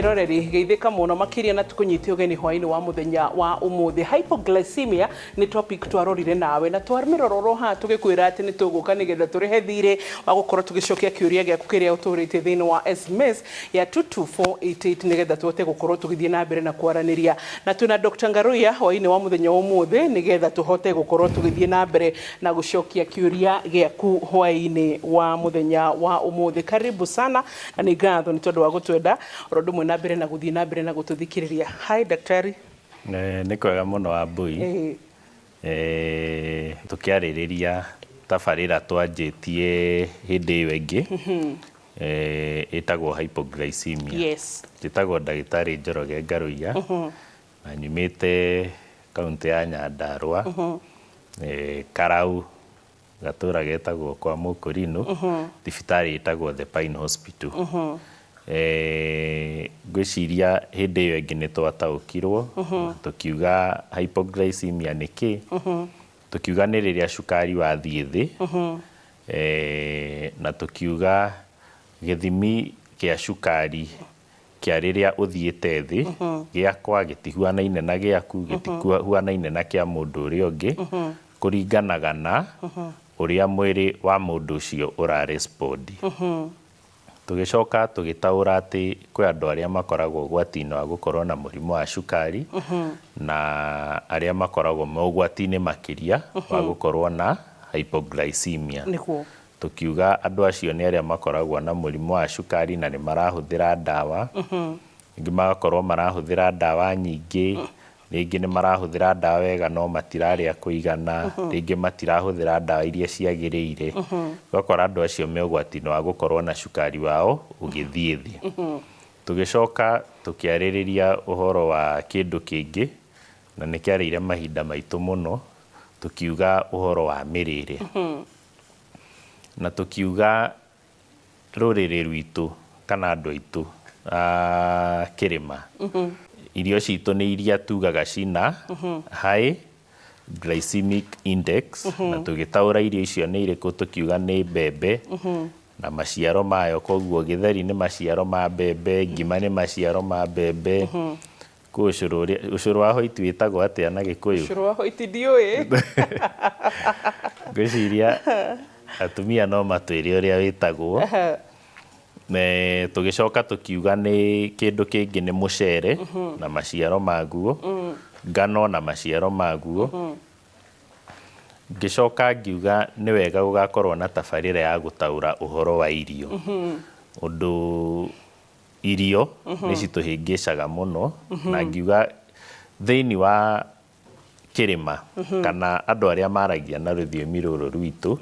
Mwĩroreri, geithĩka mũno makĩria na tũkũnyite ũgeni hwaĩ-inĩ wa mũthenya wa ũmũthĩ. Hypoglycemia nĩ topic twarorire nawe na twarmĩrora oro haha tũgĩkwĩra atĩ nĩ tũgũka nĩgetha tũrĩhe thirĩ wa gũkorwo tũgĩcokia kĩũria gĩaku kĩrĩa ũtũrĩtie thĩinĩ wa SMS ya 22488 nĩgetha tũhote gũkorwo tũgĩthiĩ na mbere na kwaranĩria na twĩna Dr. Ngaruiya hwaĩ-inĩ wa mũthenya wa ũmũthĩ nĩgetha tũhote gũkorwo tũgĩthiĩ na mbere na gũcokia kĩũria gĩaku hwaĩ-inĩ wa mũthenya wa ũmũthĩ. Karibu sana na nĩ ngatho nĩ tondũ wa gũtwenda oro ũndũ ũmwe na mbere na gũthiĩ na mbere na gũtũthikĩrĩria. Hi daktari. Nĩ kwega mũno, Wambui. Tũkĩarĩrĩria tabarĩra twanjĩtie hĩndĩ ĩyo ĩngĩ ĩtagwo hypoglycemia. Njĩtagwo ndagĩtarĩ Njoroge Ngaruiya na nyumĩte kaũntĩ ya Nyandarũa, Karau, gatũra getagwo kwa Mũkũrinũ, thibitarĩ ĩtagwo The Pine Hospital. Ngwĩciria hĩndĩ ĩyo ĩngĩ nĩ twataũkirwo na tũkiuga hypoglycemia nĩ kĩ, tũkiuga nĩ rĩrĩa cukari wathiĩ thĩ, na tũkiuga gĩthimi kĩa cukari kĩa rĩrĩa ũthiĩte thĩ gĩakwa gĩtihuanaine na gĩaku, gĩtihuanaine na kĩa mũndũ ũrĩa ũngĩ, kũringanaga na ũrĩa mwĩrĩ wa mũndũ ũcio ũra respond. Tũgĩcoka tũgĩtaũra atĩ kwĩ andũ arĩa makoragwo ũgwati-inĩ wa gũkorwo na mũrimũ wa cukari na arĩa makoragwo me ũgwati-inĩ makĩria wa gũkorwo na hypoglycemia. Tũkiuga andũ acio nĩ arĩa makoragwo na mũrimũ wa cukari na nĩ marahũthĩra ndawa, rĩngĩ magakorwo marahũthĩra ndawa nyingĩ, rĩngĩ nĩ marahũthĩra ndawa wega no matirarĩa kũigana, rĩngĩ matirahũthĩra ndawa iria ciagĩrĩire. Ũgakora andũ acio me ũgwati-inĩ wa gũkorwo na cukari wao ũgĩthiĩ thĩ. Tũgĩcoka tũkĩarĩrĩria ũhoro wa kĩndũ kĩngĩ na nĩ kĩarĩire mahinda maitũ mũno, tũkiuga ũhoro wa mĩrĩre. Na tũkiuga rũrĩrĩ rwitũ kana andũ aitũ a kĩrĩma, irio citũ nĩ iria tugaga cina high glycemic index, na tũgĩtaũra irio icio nĩ irĩkũ, tũkiuga nĩ mbembe na maciaro mayo, koguo gĩtheri nĩ maciaro ma mbembe, ngima nĩ maciaro ma mbembe. Kwĩ ũcũrũ ũrĩa, ũcũrũ wa white wĩtagwo atĩa na Gĩkũyũ? Ũcũrũ wa white ndiũĩ. Ngwĩciria atumia no matwĩre ũrĩa wĩtagwo. Tũgĩcoka tũkiuga nĩ kĩndũ kĩngĩ nĩ mũcere na maciaro maguo, ngano na maciaro maguo. Ngĩcoka ngiuga nĩ wega gũgakorwo na tabarĩra ya gũtaũra ũhoro wa irio. Ũndũ irio nĩ citũhĩngĩcaga mũno, na ngiuga thĩinĩ wa kĩrĩma kana andũ arĩa maragia na rũthiomi rũrũ rwitũ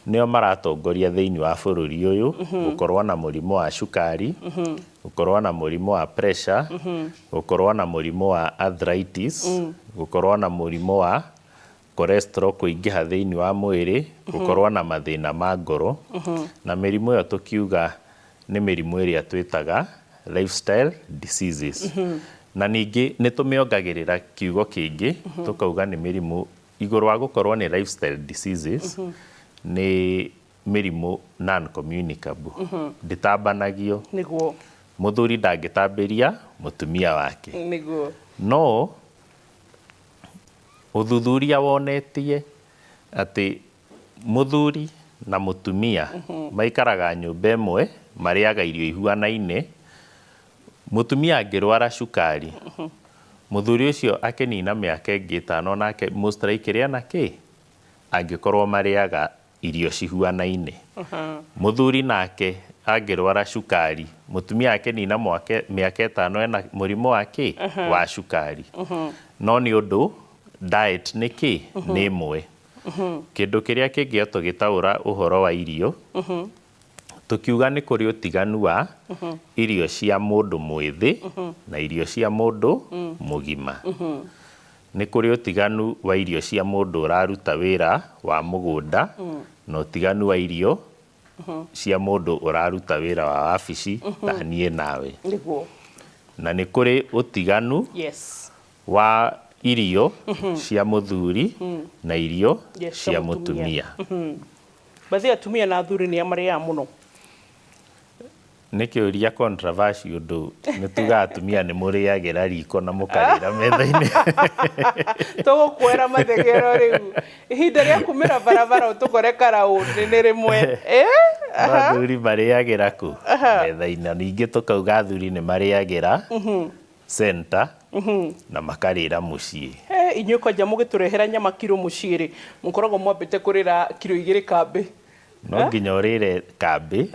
nĩo maratongoria thĩinĩ wa bũrũri ũyũ gũkorwo na mũrimũ wa cukari, gũkorwo na mũrimũ wa pressure, gũkorwo na mũrimũ wa arthritis, gũkorwo na mũrimũ wa cholesterol kũingĩha thĩinĩ wa mwĩrĩ, gũkorwo na mathĩna ma ngoro, na mĩrimũ ĩyo tũkiuga nĩ mĩrimũ ĩrĩa twĩtaga lifestyle diseases. Na ningĩ nĩ tũmĩongagĩrĩra kiugo kĩngĩ tũkauga nĩ mĩrimũ igũrũ wa gũkorwo nĩ lifestyle diseases, nĩ mĩrimũ non communicable, ndĩtambanagio. Mũthuri ndangĩtambĩria mũtumia wake. No ũthuthuria wonetie atĩ mũthuri na mũtumia maikaraga nyũmba ĩmwe, marĩaga irio ihuanaine, mũtumia angĩrwara cukari, mũthuri ũcio akĩnina mĩaka ĩngĩ 5 nake most likely ena kĩ? Angĩkorwo marĩaga irio cihuanaine. Mũthuri nake angĩrwara cukari, mũtumia akĩnina mĩaka 5 ena mũrimũ wa kĩ? Wa cukari. No nĩ ũndũ diet nĩ kĩ? Nĩ ĩmwe. Kĩndũ kĩrĩa kĩngĩ o tũgĩtaũra ũhoro wa irio, tũkiuga nĩ kũrĩ ũtiganu wa irio cia mũndũ mwĩthĩ na irio cia mũndũ mũgima. Nĩ kũrĩ ũtiganu wa irio cia mũndũ ũraruta wĩra wa mũgũnda na ũtiganu wa irio cia mũndũ ũraruta wĩra wa wabici ta niĩ nawe. Na nĩ kũrĩ ũtiganu wa irio cia mũthuri na irio cia mũtumia. Bathi atumia na athuri nĩ a marĩaga mũno? Nĩ kĩũria controversial, ũndũ nĩ tugaga atumia nĩ mũrĩagĩra riko na mũkarĩra metha-inĩ. Tũgũkuoera mathegero rĩu ihinda rĩa kumĩra barabara ũtũkore karaũndĩ nĩ rĩmwe. Eh? No athuri marĩagĩra kũ? Metha-inĩ. Na ningĩ tũkauga athuri nĩ marĩagĩra center na makarĩra mũciĩ. He, inyuĩ kwanja mũgĩtũrehera nyama kiro mũciĩ rĩ, mũkoragwo mwambĩte kũrĩra kiro 2 kambĩ. No nginya ũrĩre kambĩ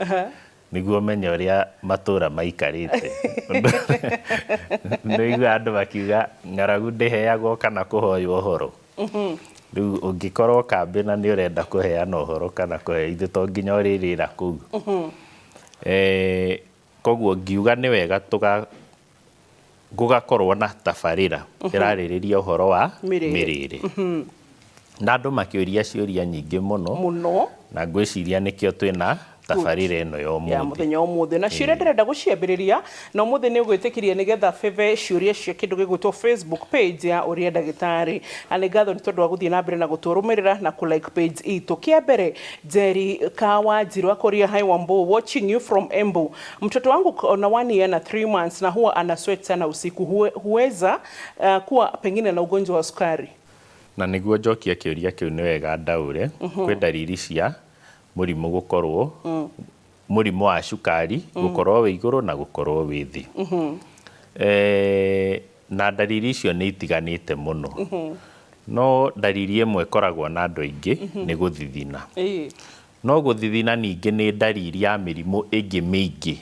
nĩguo ũmenye ũrĩa matũra maikarĩte. Nĩũiguaga andũ makiuga ng'aragu ndĩheagwo kana kũhoywo ũhoro. Rĩu ũngĩkorwo kambĩ na nĩ ũrenda kũheana ũhoro kana kũhe ithe to nginya ũrĩrĩra kũu. Koguo ngiuga nĩ wega gũgakorwo na tabarĩra ĩrarĩrĩria ũhoro wa Mĩrĩre. mĩrĩre. Na andũ makĩũria ciũria nyingĩ mũno Mũno. Na ngwĩciria nĩkĩo twĩna tabarĩra ĩno ya ya ũmũthĩ. Mũthenya ũmũthĩ na ciũria ndĩrenda gũciambĩrĩria na ũmũthĩ nĩ ũgwĩtĩkĩria nĩgetha bebe ciũria cia kĩndũ gĩgwĩtwo Facebook page ya Ũria Ndagĩtarĩ, na nĩ ngatho nĩ tondũ wa gũthiĩ na mbere na gũtũrũmĩrĩra na kũ like page itũ. Kĩa mbere, Njeri Kawanjiru akũria, "Hi Wambo, watching you from Embu. Mtoto wangu na 1 year na 3 months na huwa ana sweat sana usiku. Huweza kuwa pengine na ugonjwa wa sukari?" Na nĩguo njokie kĩũria kĩu nĩ wega ndaũre kwĩ ndariri cia mũrimũ gũkorwo mũrimũ wa cukari gũkorwo wĩ igũrũ na gũkorwo wĩ thĩ. Na ndariri icio nĩ itiganĩte mũno, no ndariri ĩmwe ĩkoragwo na andũ aingĩ nĩ gũthithina. No gũthithina ningĩ nĩ ndariri ya mĩrimũ ĩngĩ mĩingĩ,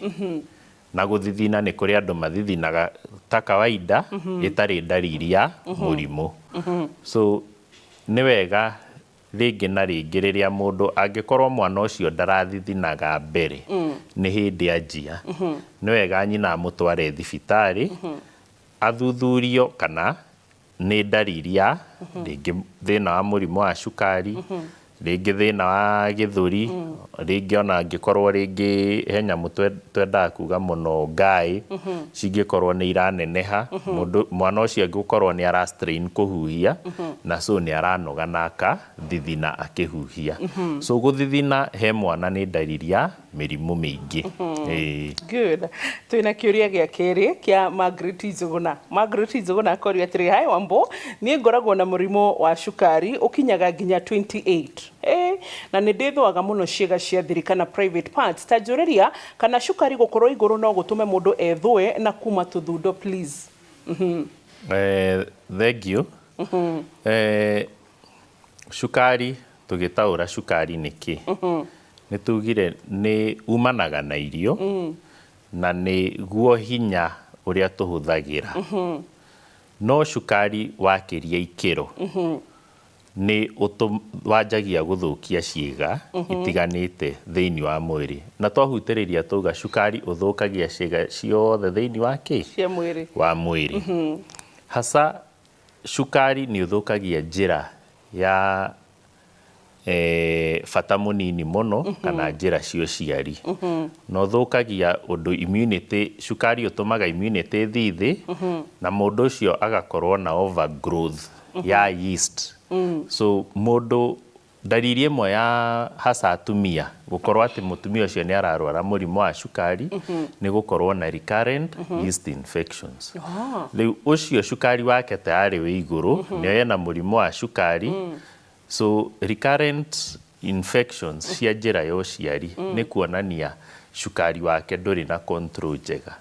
na gũthithina nĩ kũrĩ andũ mathithinaga ta kawaida ĩtarĩ ndariri ya mũrimũ. So nĩ wega rĩngĩ na rĩngĩ rĩrĩa mũndũ angĩkorwo mwana ũcio ndarathithinaga mbere nĩ hĩndĩ anjia, nĩ wega nyina amũtware thibitarĩ athuthurio kana nĩ ndariri ya rĩngĩ thĩna wa mũrimũ wa cukari, rĩngĩ thĩna wa gĩthũri, rĩngĩ ona angĩkorwo rĩngĩ he nyamũ twendaga kuga mũno ngaĩ cingĩkorwo nĩ iraneneha, mũndũ mwana ũcio angĩkorwo nĩ ara strain kũhuhia na so nĩ aranoga na akathithina akĩhuhia. So gũthithina he mwana nĩ ndariri ya mĩrimũ mĩingĩ. Ĩĩ. Good. Twĩna kĩũria gĩa kerĩ kĩa Margaret Njũgũna. Margaret Njũgũna akoria atĩrĩ, "Hi Wambo, niĩ ngoragwo na mũrimũ wa cukari ũkinyaga nginya 28. Na nĩ ndĩthũaga mũno ciĩga cia thiri kana private parts. Ta njũrĩria kana cukari gũkorwo igũrũ no gũtũme mũndũ ethũe na kuma tũthundo, please." Thank you. Cukari, tũgĩtaũra cukari nĩ kĩ, nĩ tugire nĩ umanaga na irio na nĩguo hinya ũrĩa tũhũthagĩra, no cukari wakĩria ikĩro nĩ wanjagia gũthũkia ciĩga itiganĩte thĩinĩ wa mwĩrĩ, na twahutĩrĩria tauga cukari ũthũkagia ciĩga ciothe thĩinĩ wa kĩ? Cia mwĩrĩ. Wa mwĩrĩ. Hasa cukari nĩ ũthũkagia njĩra ya bata mũnini mũno kana njĩra cia ũciari, na ũthũkagia ũndũ immunity, cukari ũtũmaga immunity ĩthiĩ thĩ na mũndũ ũcio agakorwo na overgrowth ya yeast. So mũndũ ndariri ĩmwe ya hasa atumia gũkorwo atĩ mũtumia ũcio nĩ ararwara mũrimũ wa cukari nĩ gũkorwo na recurrent yeast infections. Rĩu ũcio cukari wake tayari wĩ igũrũ, nĩ ena mũrimũ wa cukari, so recurrent infections cia njĩra ya ũciari nĩ kuonania cukari wake ndũrĩ na control njega.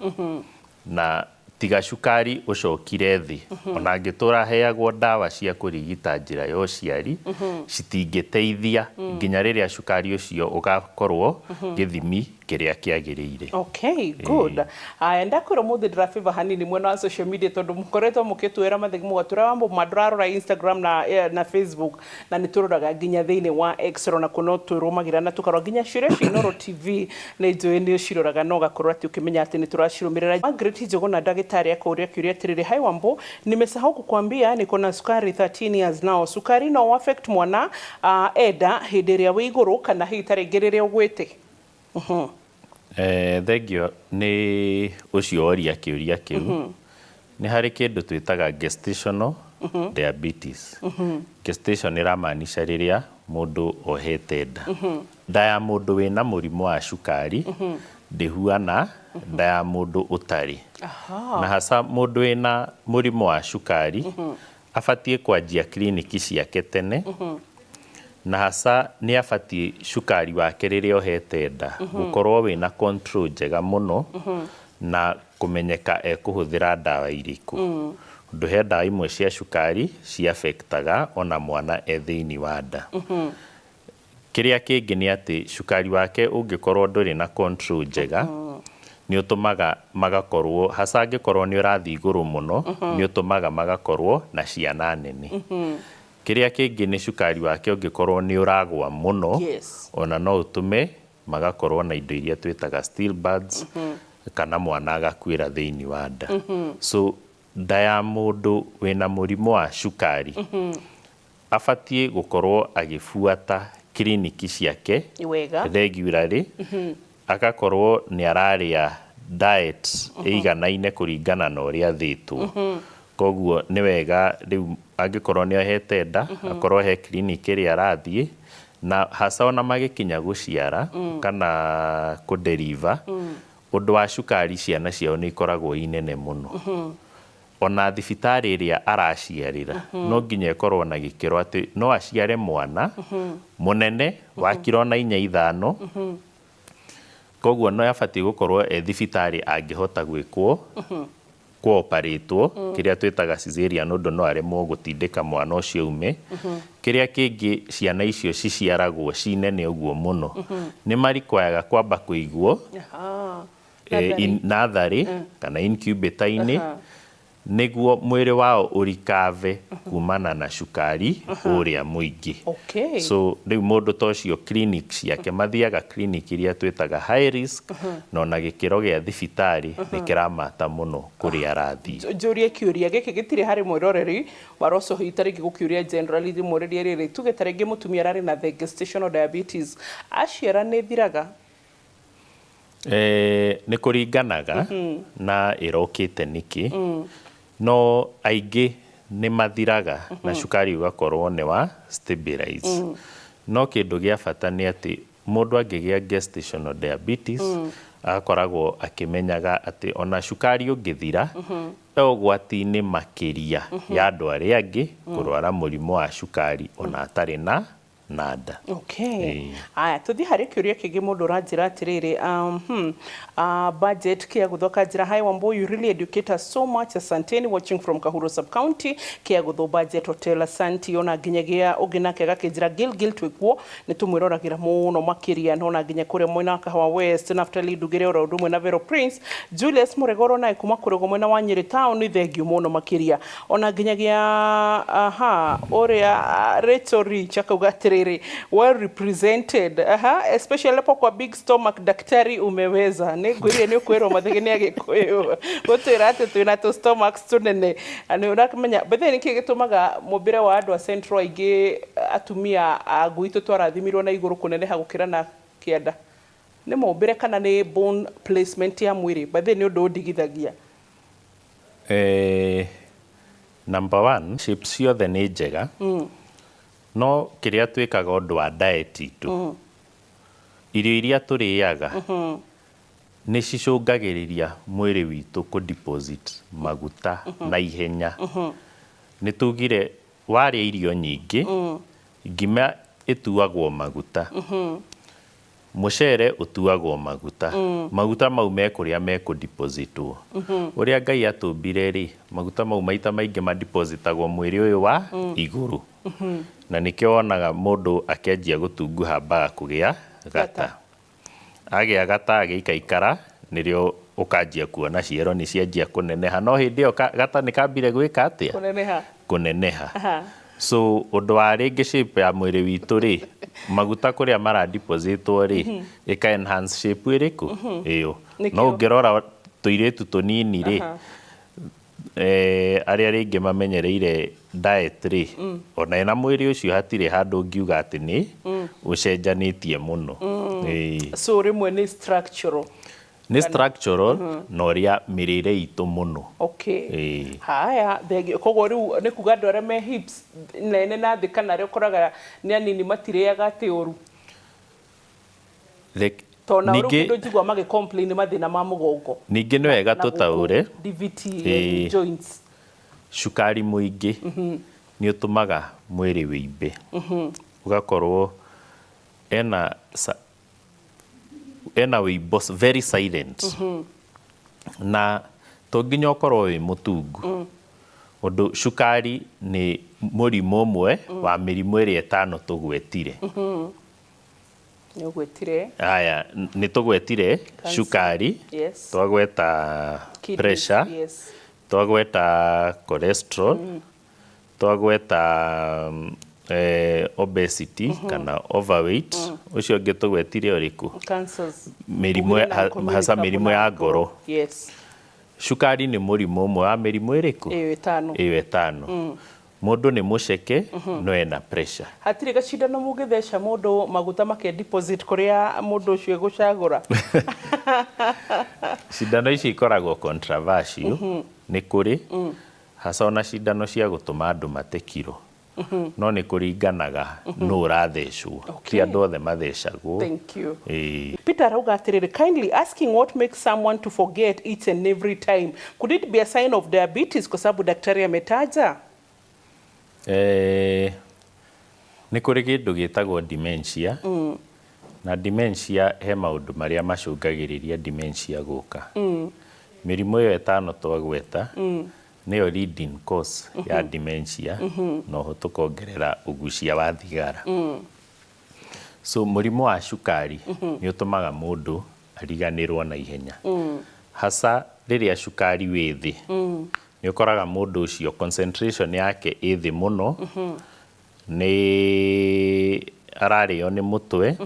Na tiga cukari ũcokire thĩ, ona angĩtũra aheagwo ndawa cia kũrigita njĩra ya ũciari citingĩteithia nginya rĩrĩa cukari ũcio ũgakorwo gĩthimi kĩrĩa kĩagĩrĩire. Okay, good. Aya, ndakwĩra ũmũthĩ ndĩrabĩba hanini mwena wa social media tondũ mũkoretwo mũkĩtwĩra mathegi mũgatwĩra wambo mandũrarora Instagram na Facebook, na nĩ tũroraga nginya thĩinĩ wa X ona kuo no twĩrũmagĩra na tũkarora nginya ciũria cia Inooro TV. Nĩ njũĩ nĩ ũciroraga na ũgakorwo atĩ ũkĩmenya atĩ nĩ tũracirũmĩrĩra. Margaret Njũgũna ndagĩtarĩ akũria kĩũria atĩrĩrĩ, "Hi Wambo, nimesahau kukuambia niko na sukari 13 years now. Sukari no affect mwana enda hĩndĩ ĩrĩa wĩ igũrũ kana hihi ta rĩngĩ rĩrĩa ũgwĩte?" Thengio nĩ ũcio woria kĩũria kĩu. Nĩ harĩ kĩndũ twĩtaga gestational diabetes. Gestation ĩramaanisha rĩrĩa mũndũ ohete nda. Nda ya mũndũ wĩna mũrimũ wa cukari Ndĩhuana nda ya mũndũ ũtarĩ. Na hasa mũndũ wĩna mũrimũ wa cukari abatiĩ kwanjia kiriniki ciake tene, na hasa nĩ abatiĩ cukari wake rĩrĩa ohete nda gũkorwo wĩna control njega mũno na kũmenyeka ekũhũthĩra ndawa irĩkũ, ũndũ he ndawa imwe cia cukari ciafektaga ona mwana e thĩinĩ wa nda. Kĩrĩa kĩngĩ nĩ atĩ cukari wake ũngĩkorwo ndũrĩ na control njega, nĩ ũtũmaga magakorwo, hasa angĩkorwo nĩ ũrathiĩ igũrũ mũno, nĩ ũtũmaga magakorwo na ciana nene. Kĩrĩa kĩngĩ nĩ cukari wake ũngĩkorwo nĩ ũragwa mũno, ona no ũtũme magakorwo na indo iria twĩtaga stillbirths, kana mwana agakuĩra thĩinĩ wa nda. So nda ya mũndũ wĩna mũrimũ wa cukari abatiĩ gũkorwo agĩbuata kiriniki ciake wega regularly, agakorwo nĩ ararĩa diet ĩiganaine kũringana na ũrĩa athĩtwo. Koguo nĩ wega rĩu angĩkorwo nĩ ohete nda, akorwo he kiriniki ĩrĩa arathiĩ, na hasa ona magĩkinya gũciara kana kũdeliver, ũndũ wa cukari ciana ciao nĩ ikoragwo i nene mũno. Ona thibitarĩ ĩrĩa araciarĩra no nginya ĩkorwo na gĩkĩro atĩ no aciare mwana mũnene wa kiro na inya ithano. Koguo no abatiĩ gũkorwo e thibitarĩ angĩhota gwĩkwo kũoparĩtwo kĩrĩa twĩtaga cesarean, ũndũ no aremwo gũtindĩka mwana ũcio ume. Kĩrĩa kĩngĩ, ciana icio ciciaragwo ci nene ũguo mũno nĩ marikwayaga kwamba kũigwo natharĩ kana incubator-inĩ nĩguo mwĩrĩ wao ũrikave kumana na cukari ũrĩa mũingĩ. So rĩu mũndũ ta ũcio clinic ciake, mathiaga clinic iria twĩtaga high risk, na ona gĩkĩro gĩa thibitarĩ nĩ kĩramata mũno kũrĩa arathiĩ. Njũrie kĩũria gĩkĩ gĩtirĩ harĩ mwĩroreri wa Roco hihi tarĩngĩ gũkĩũria generally, ndĩmũrĩrie rĩrĩ, tuge tarĩngĩ mũtumia ararĩ na the gestational diabetes, aciara nĩ thiraga? Nĩ kũringanaga na ĩrokĩte nĩkĩ, no aingĩ nĩ mathiraga na cukari ũgakorwo nĩ wa stabilize. No kĩndũ gĩa bata nĩ atĩ mũndũ angĩgĩa gestational diabetes agakoragwo akĩmenyaga atĩ ona cukari ũngĩthira, e ũgwati-inĩ makĩria ya andũ arĩa angĩ kũrwara mũrimũ wa cukari ona atarĩ na nda. Aya, tũthiĩ harĩ kĩũria kĩngĩ. Mũndũ ũranjĩra atĩrĩrĩ, budget kia gũthoka njĩra, "Hi Wambo, you really educate us so much, asanteni, watching from Kahuro sub county, kia gũthũ budget hotel, asanti." Ona nginyagia ũngĩ nake agakĩnjĩra Gilgil twĩkuo nĩ tũmwĩroragĩra mũno makĩria, na ona nginya kũrĩa mwena wa Kahawa West, Naftali Ndugire oro ũndũ ũmwe na Vero Prince Julius Mũregoro naye kuma kũrĩgwo mwena wa Nyĩrĩ town, thengiũ mũno makĩria. Ona nginyagia aha ũrĩa Rachel Rich akauga atĩrĩrĩ, "Well represented, aha, especially hapo kwa big stomach, daktari umeweza." Nĩ ngwĩrire nĩ ũkwĩrwo mathĩgĩ nĩ Agĩkũyũ gũtwĩra atĩ twĩna tũ stomachs tũnene. Na nĩ ũramenya bethe nĩkĩ gĩtũmaga mũmbĩre wa andũ a Central aingĩ atumia a gwitũ twarathimirwo na igũrũ kũneneha gũkĩra na kĩanda? Nĩ mũmbĩre kana nĩ bone placement ya mwĩrĩ? Bethe nĩ ũndũ ũndigithagia. Number one, shape ciothe nĩ njega, no kĩrĩa twĩkaga ũndũ wa diet itũ, irio iria tũrĩaga nĩ cicũngagĩrĩria mwĩrĩ witũ kũ deposit maguta na ihenya. Nĩ tugire warĩa irio nyingĩ, ngima ĩtuagwo maguta, mũcere ũtuagwo maguta, maguta mau me kũrĩa mekũdepositwo. Ũrĩa Ngai atũmbire rĩ, maguta mau maita maingĩ madepositagwo mwĩrĩ ũyũ wa igũrũ, na nĩkĩo wonaga mũndũ akĩanjia gũtunguha ambaga kũgĩa gata. Agĩa gata agĩikaikara nĩrĩo ũkanjia kuona ciero nĩ cianjia kũneneha, no hĩndĩ ĩyo gata nĩ kambire gwĩka atĩa? Kũneneha. Kũneneha. So ũndũ wa rĩngĩ shape ya mwĩrĩ witũ rĩ, maguta kũrĩa maradepositwo rĩ, ĩka enhance shape ĩrĩkũ ĩyo. Nĩkĩo. No ũngĩrora tũirĩtu tũnini rĩ, arĩa rĩngĩ mamenyereire diet rĩ, ona ena mwĩrĩ ũcio hatirĩ handũ ũngiuga atĩ nĩ ũcenjanĩtie mũno. Ĩĩ. So rĩmwe nĩ structural? Nĩ structural na ũrĩa mĩrĩre itũ mũno. Ĩĩ. Haya, thengio. Koguo rĩu nĩ kuga andũ arĩa me hips nene na thĩ kana arĩa ũkoraga nĩ anini matirĩaga atĩ ũru? Tondũ rĩu Ningĩ- kĩndũ njigua magĩ complain nĩ mathĩna ma mũgongo. Ningĩ nĩ wega Na gũkũ tũtaũre DVT Ĩĩ. joints. Cukari mũingĩ nĩ ũtũmaga mwĩrĩ wĩimbe, ũgakorwo ena wĩimbo very silent, na to nginya ũkorwo wĩ mũtungu. Ũndũ cukari nĩ mũrimũ ũmwe wa mĩrimũ ĩrĩa 5 tũgwetire. Nĩ ũgwetire. Aya, nĩ tũgwetire cukari, twagweta Kidneys, pressure, twagweta cholesterol, twagweta obesity kana overweight. Ũcio ũngĩ tũgwetire ũrĩkũ? Cancers. Mĩrimũ Ugire na hasa mĩrimũ ya ngoro. Cukari nĩ mũrimũ ũmwe wa mĩrimũ ĩrĩkũ? Ĩyo 5. Ĩyo 5. Mũndũ nĩ mũceke no ena pressure. Hatirĩ gacindano mũngĩtheca mũndũ maguta make deposit kũrĩa mũndũ ũcio egũcagũra. Cindano ici ikoragwo controversial, nĩ kũrĩ hasa ona cindano cia gũtũma andũ mate kiro, no nĩ kũringanaga nũ ũrathecwo, ti andũ othe mathecagwo. Thank you. Ĩĩ. Peter arauga atĩrĩrĩ, kindly asking what makes someone to forget each and every time. Could it be a sign of diabetes kwa sababu daktari ametaja? Nĩ kũrĩ kĩndũ gĩtagwo dementia. Na dementia he maũndũ marĩa macũngagĩrĩria dementia gũka. Mĩrimũ ĩyo 5 twagweta nĩyo leading cause ya dementia, na oho tũkongerera ũgucia wa thigara. So mũrimũ wa cukari nĩ ũtũmaga mũndũ ariganĩrwo na ihenya. Hasa rĩrĩa cukari wĩ thĩ, nĩ ũkoraga mũndũ ũcio concentration yake ĩ thĩ mũno, nĩ ararĩo nĩ mũtwe,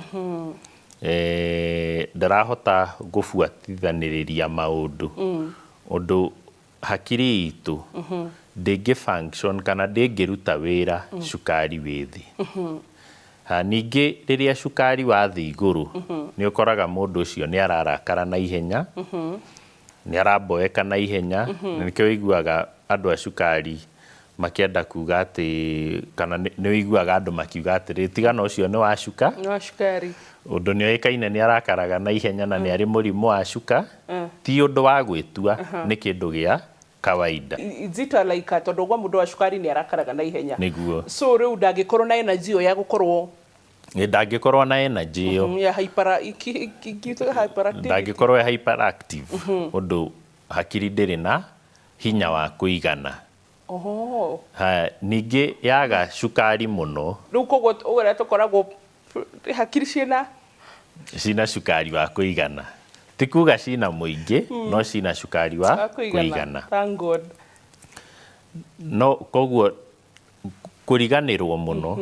ndarahota gũbuatithanĩrĩria maũndũ. Ũndũ hakiri itũ ndĩngĩ function kana ndĩngĩruta wĩra cukari wĩ thĩ. Ha, ningĩ rĩrĩa cukari wathiĩ igũrũ, nĩ ũkoraga mũndũ ũcio nĩ ararakara na ihenya, nĩ aramboeka na ihenya, na nĩkĩo ũiguaga andũ a cukari makĩenda kuga atĩ, kana nĩ ũiguaga andũ makiuga atĩrĩ, tigana ũcio nĩ wa cuka. Nĩ wa cukari. Ũndũ nĩ oĩkaine nĩ arakaraga na ihenya na nĩ arĩ mũrimũ wa cuka. Ti ũndũ wa gwĩtua, nĩ kĩndũ gĩa kawaida. Nzito like tondũ gwa mũndũ wa cukari nĩ arakaraga na ihenya. Nĩguo. So rĩu ndangĩkorwo na energy ĩyo ya gũkorwo Ĩ, ndangĩkorwo na energy ĩyo. Ya hyper, hyperactivity. Ndangĩkorwo e hyperactive. Ũndũ hakiri ndĩrĩ na hinya wa kũigana. Ha, ningĩ yaga cukari mũno. Rĩu koguo ũrĩa tũkoragwo hakiri ciĩna cina cukari wa kũigana. Ti kuga cina mũingĩ, no cina cukari wa Wa kũigana. kũigana. Thank God. No koguo kũriganĩrwo mũno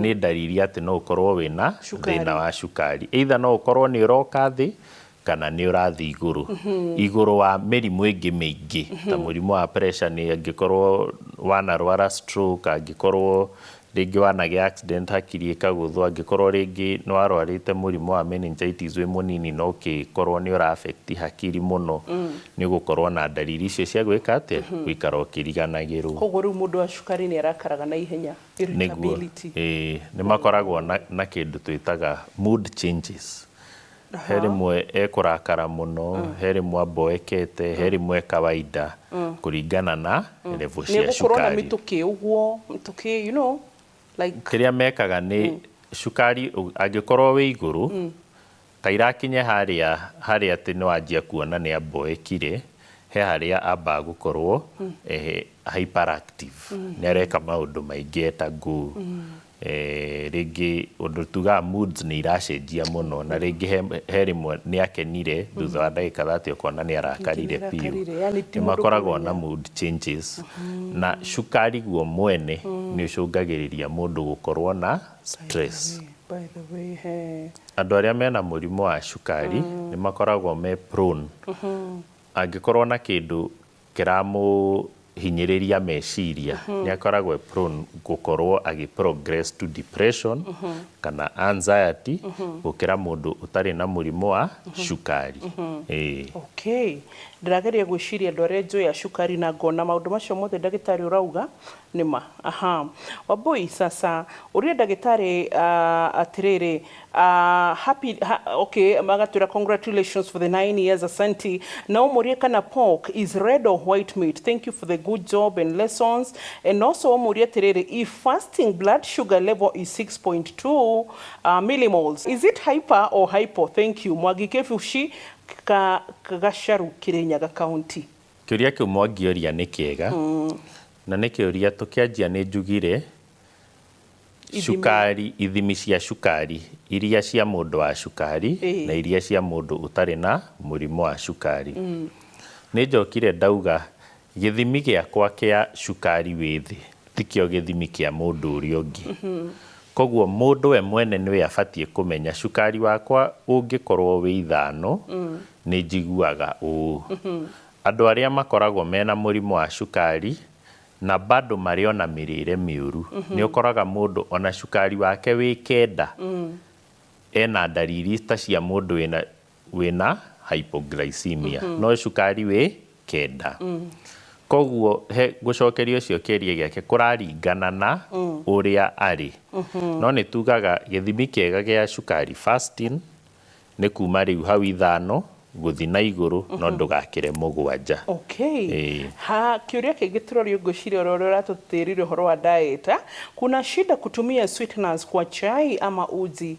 nĩ ndariri atĩ no ũkorwo wĩna Cukari. thĩna wa cukari. Either no ũkorwo nĩ ũroka thĩ kana nĩ ũrathiĩ igũrũ. Igũrũ wa mĩrimũ ĩngĩ mĩingĩ ta mũrimũ wa pressure, nĩ angĩkorwo wanarwara stroke, angĩkorwo rĩngĩ wanagĩa accident hakiri ĩkagũthwo, angĩkorwo rĩngĩ nĩ warwarĩte mũrimũ wa meningitis wĩ mũnini na ũkĩkorwo nĩ ũra affect hakiri mũno, nĩ ũgũkorwo na ndariri icio cia gwĩka atĩa? Gũikara ũkĩriganagĩrwo. Koguo rĩu mũndũ wa cukari nĩ arakaraga na ihenya. Nĩguo. Irritability. Ĩĩ, nĩ makoragwo na kĩndũ twĩtaga mood changes. He rĩmwe ekũrakara mũno, he rĩmwe amboekete, he rĩmwe kawaida, kũringana na level Nĩ cia gũkorwo na cukari. mĩtũkĩ ũguo, mĩtũkĩ, you know, like Kĩrĩa mekaga nĩ cukari angĩkorwo wĩ igũrũ, kairakinye harĩa atĩ nĩ wanjia kuona nĩ amboekire, he harĩa ambaga gũkorwo hyperactive. Nĩ areka maũndũ maingĩ etagwo. Rĩngĩ ũndũ tugaga moods nĩ iracenjia mũno, na rĩngĩ he rĩmwe nĩ akenire, thutha wa ndagĩka 30 ũkona nĩ arakarire Nĩ biũ. arakarire, yani ti Nĩ mũndũ makoragwo kũmenya. na mood changes. Na cukari guo mwene nĩ ũcũngagĩrĩria mũndũ gũkorwo na stress. By the way, he. Andũ arĩa mena mũrimũ wa cukari nĩ makoragwo me prone. Angĩkorwo na kĩndũ Kũhinyĩrĩria meciria, nĩ akoragwo e prone gũkorwo agĩ progress to depression kana anxiety gũkĩra mũndũ ũtarĩ na mũrimũ wa cukari. Ĩĩ. Okay, ndĩrageria gwĩciria andũ arĩa njũĩ a cukari na ngona maũndũ macio mothe ndagĩtarĩ ũrauga nĩ ma. Aha, Wambui, sasa ũria ndagĩtarĩ atĩrĩrĩ, happy ha, okay, magatwĩra congratulations for the 9 years, asante. Na ũmũrie kana pork is red or white meat. Thank you for the good job and lessons. And also ũmũrie atĩrĩrĩ, if fasting blood sugar level is 6.2 millimoles, is it hyper or hypo? Thank you. Mwangi Kĩbuci ka Gacaru, Kirinyaga County. Kĩũria kĩu mwangĩoria nĩ kĩega na nĩ kĩũria tũkĩanjia nĩ njugire cukari, ithimi cia cukari iria cia mũndũ wa cukari na iria cia mũndũ ũtarĩ na mũrimũ wa cukari. Nĩ njokire ndauga gĩthimi gĩakwa kĩa cukari wĩ thĩ tikĩo gĩthimi kĩa mũndũ ũrĩa ũngĩ. Koguo mũndũ we mwene nĩwe abatiĩ kũmenya, cukari wakwa ũngĩkorwo wĩ 5 nĩ njiguaga ũũ. Andũ arĩa makoragwo mena mũrimũ wa cukari na bado marĩ ona mĩrĩre mĩũru, nĩ ũkoraga mũndũ ona cukari wake wĩ 9 ena ndariri ta cia mũndũ wĩna hypoglycemia, no cukari wĩ 9. Koguo he gũcokeria ũcio kĩũria gĩake kũraringana na ũrĩa arĩ, no nĩ tugaga gĩthimi kĩega gĩa cukari fasting nĩ kuma rĩu hau 5 gũthi na igũrũ, no ndũgakĩre 7. Okay. Ĩĩ. Ha, kĩũria kĩngĩ tũrorio, ngwĩciria ũrĩa ũratũtĩrire ũhoro wa diet, ah? Kuna shida kutumia sweeteners kwa chai ama uji?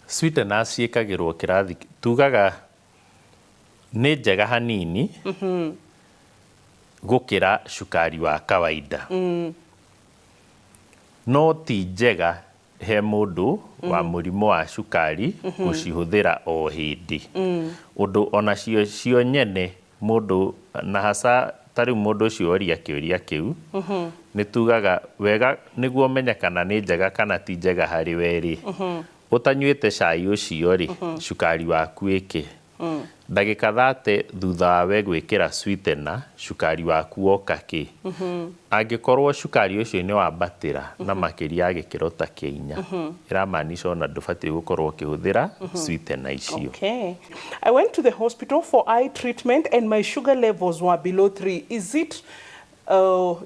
Sweeteners ciĩkagĩrwo kĩrathi tugaga nĩ njega hanini gũkĩra cukari wa kawaida, no ti njega he mũndũ wa mũrimũ wa cukari gũcihũthĩra o hĩndĩ. Ũndũ onacio cio nyene mũndũ na hasa ta rĩu mũndũ ũcio oria kĩũria kĩu, nĩ tugaga wega nĩguo ũmenye kana nĩ njega kana ti njega harĩ we rĩ, ũtanyuĩte cai ũcio rĩ, cukari waku ĩkĩ ndagĩka 30 thutha wa we gwĩkĩra sweetener, cukari waku woka kĩ. Angĩkorwo cukari ũcio nĩ wambatĩra na makĩria ya gĩkĩro ta kĩa 4, ĩramaanisha ona ndũbatiĩ gũkorwo ũkĩhũthĩra sweetener icio. Okay. I went to the hospital for eye treatment and my sugar levels were below 3. Is it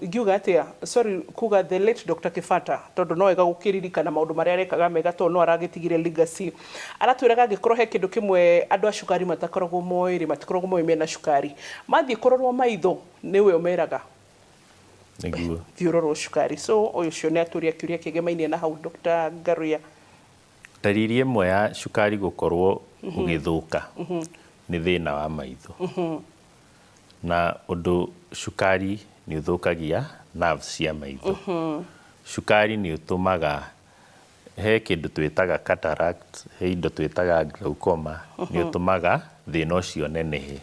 ingiuga atia, sorry kuga the late Dr. Kibata, tondu no wega gũkĩririkana maũndũ marĩa arekaga mega, tondũ no aragĩtigire legacy. Aratwĩraga angĩkorwo he kĩndũ kĩmwe andũ a cukari matakoragwo moĩ rĩ, matikoragwo moĩ mena cukari, mathiĩ kũrorwo maitho nĩwe ũmeraga thiĩ ũrorwo cukari. So ũyũ ũcio nĩ atũria kĩũria kĩgemainie na hau, Dr. Ngaruya. Ndariri ĩmwe ya cukari gũkorwo ũgĩthũka nĩ thĩna wa maitho, na ũndũ cukari nĩ ũthũkagia nerves cia maitho. Cukari nĩ ũtũmaga he kĩndũ twĩtaga cataract, he indo twĩtaga glaucoma, nĩ ũtũmaga thĩna ũcio nenehe.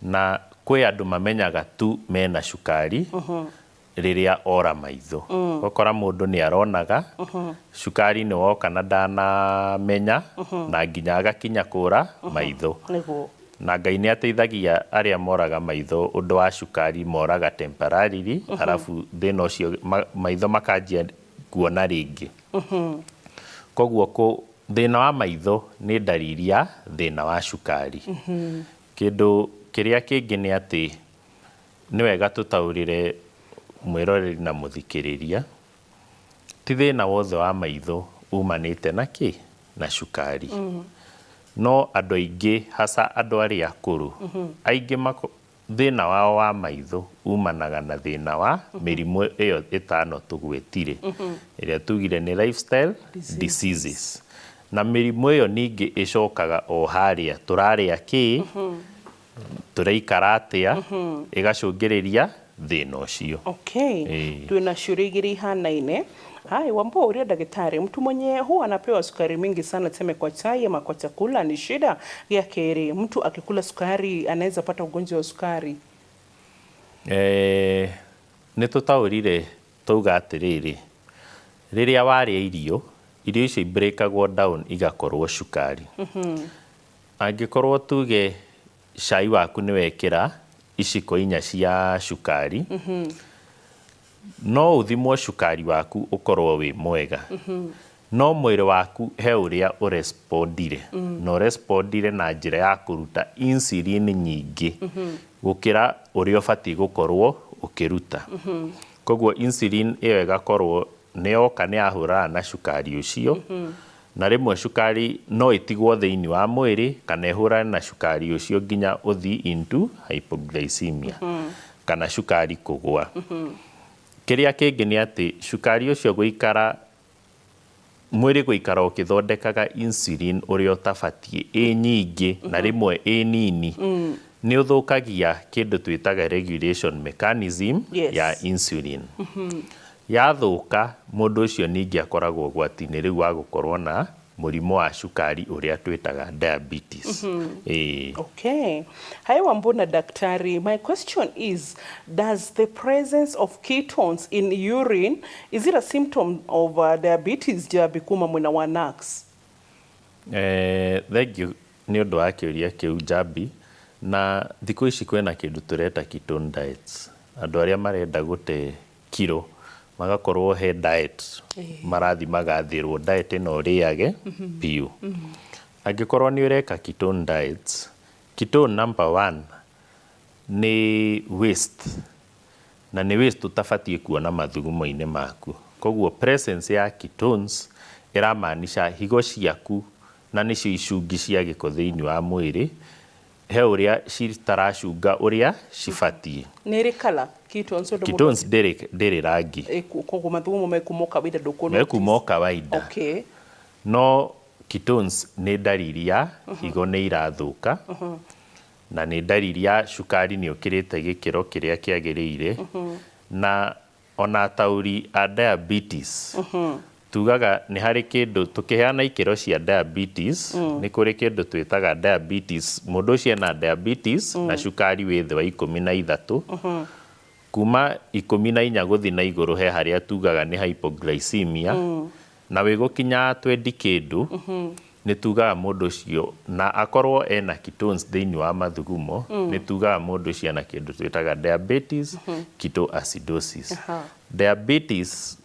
Na kwĩ andũ mamenyaga tu mena cukari rĩrĩa ora maitho. Ũgakora mũndũ nĩ aronaga cukari nĩ woka na ndanamenya na nginya agakinya kũra maitho. Na Ngai nĩ ateithagia arĩa moraga maitho ũndũ wa cukari, moraga temporarily, arabu thĩna ũcio maitho makanjia kuona rĩngĩ. Koguo thĩna wa maitho nĩ ndariri ya thĩna wa cukari. Kĩndũ kĩrĩa kĩngĩ nĩ atĩ nĩ wega tũtaũrĩre mwĩroreri na mũthikĩrĩria, ti thĩna wothe wa maitho umanĩte na kĩ na cukari. No andũ aingĩ, hasa andũ arĩa akũrũ aingĩ, thĩna wao wa maitho umanaga na thĩna wa mĩrimũ ĩyo ĩtano tũgwetire, ĩrĩa tugire nĩ lifestyle diseases. Na mĩrimũ ĩyo ningĩ ĩcokaga o harĩa tũrarĩa kĩ, tũraikara atĩa, ĩgacũngĩrĩria thĩna ũcio. Okay. Ĩĩ. Twina ciũria igĩrĩ ihanaine. Hai Wambo, uria daktari, mtu mwenye huwa anapewa sukari mingi sana, tuseme kwa chai ama kwa chakula, ni shida? Ya keri, mtu akikula sukari anaweza pata ugonjwa wa sukari? Nĩ tũtaũrire tauga atĩrĩrĩ, rĩrĩa warĩa irio, irio icio ibreakagwo down igakorwo cukari. Angĩkorwo tuge cai waku nĩ wekĩra iciko 4 cia cukari, no ũthimwo cukari waku ũkorwo wĩ mwega, no mwĩrĩ waku he ũrĩa ũrespondire, na ũrespondire na njĩra ya kũruta insulin nyingĩ gũkĩra ũrĩa ũbatiĩ gũkorwo ũkĩruta. Koguo insulin ĩyo ĩgakorwo nĩ yoka nĩ yahũrana na cukari ũcio, na rĩmwe cukari no ĩtigwo thĩinĩ wa mwĩrĩ kana ĩhũrane na cukari ũcio nginya ũthiĩ into hypoglycemia, kana cukari kũgũa. Kĩrĩa kĩngĩ nĩ atĩ cukari ũcio gũikara mwĩrĩ gũikara ũkĩthondekaga insulin ũrĩa ũtabatiĩ, ĩ nyingĩ na rĩmwe ĩ nini, nĩ ũthũkagia kĩndũ twĩtaga regulation mechanism ya insulin. Yathũka, mũndũ ũcio ningĩ akoragwo ũgwati-inĩ rĩu wa gũkorwo na mũrimũ wa cukari ũrĩa twĩtaga diabetes. Ĩĩ. Okay. Hi Wambuna Daktari, my question is, does the presence of ketones in urine, is it a symptom of diabetes Jabi kuma mwena wa NACS? Thank you nĩ ũndũ wa kĩũria kĩu Jabi. Na thikũ ici kwĩna kĩndũ tũreta ketone diets. Andũ arĩa marenda gũte kiro magakorwo he diet marathi magathĩrwo diet ĩno ũrĩage biũ. Angĩkorwo nĩ ũreka ketone diets, ketone number 1 nĩ waste, na nĩ waste ũtabatiĩ kuona mathugumo-inĩ maku. Koguo presence ya ketones ĩramaanisha higo ciaku na nĩcio icungi cia gĩko thĩinĩ wa mwĩrĩ, he ũrĩa citaracunga ũrĩa cibatiĩ. Nĩ ĩrĩ colour ketones ũndũ? Ketones ndĩrĩ rangi. Koguo mathugumo mekuma o kawaida, ndũkũ Mekuma o kawaida. No ketones nĩ ndariri ya higo nĩ irathũka, na nĩ ndariri ya cukari nĩ ũkĩrĩte gĩkĩro kĩrĩa kĩagĩrĩire. Na ona ataũri a diabetes tugaga nĩ harĩ kĩndũ tũkĩheana ikĩro cia diabetes, nĩ kũrĩ kĩndũ twĩtaga diabetes, mũndũ ũcio ena diabetes na cukari wĩ thĩ wa 13, kuma 14 gũthiĩ na igũrũ he harĩa tugaga nĩ hypoglycemia, na wĩ gũkinya 20 kĩndũ nĩ tugaga mũndũ ũcio na akorwo ena ketones thĩinĩ wa mathugumo, nĩ tugaga mũndũ ũcio ena kĩndũ twĩtaga diabetes ketoacidosis. Diabetes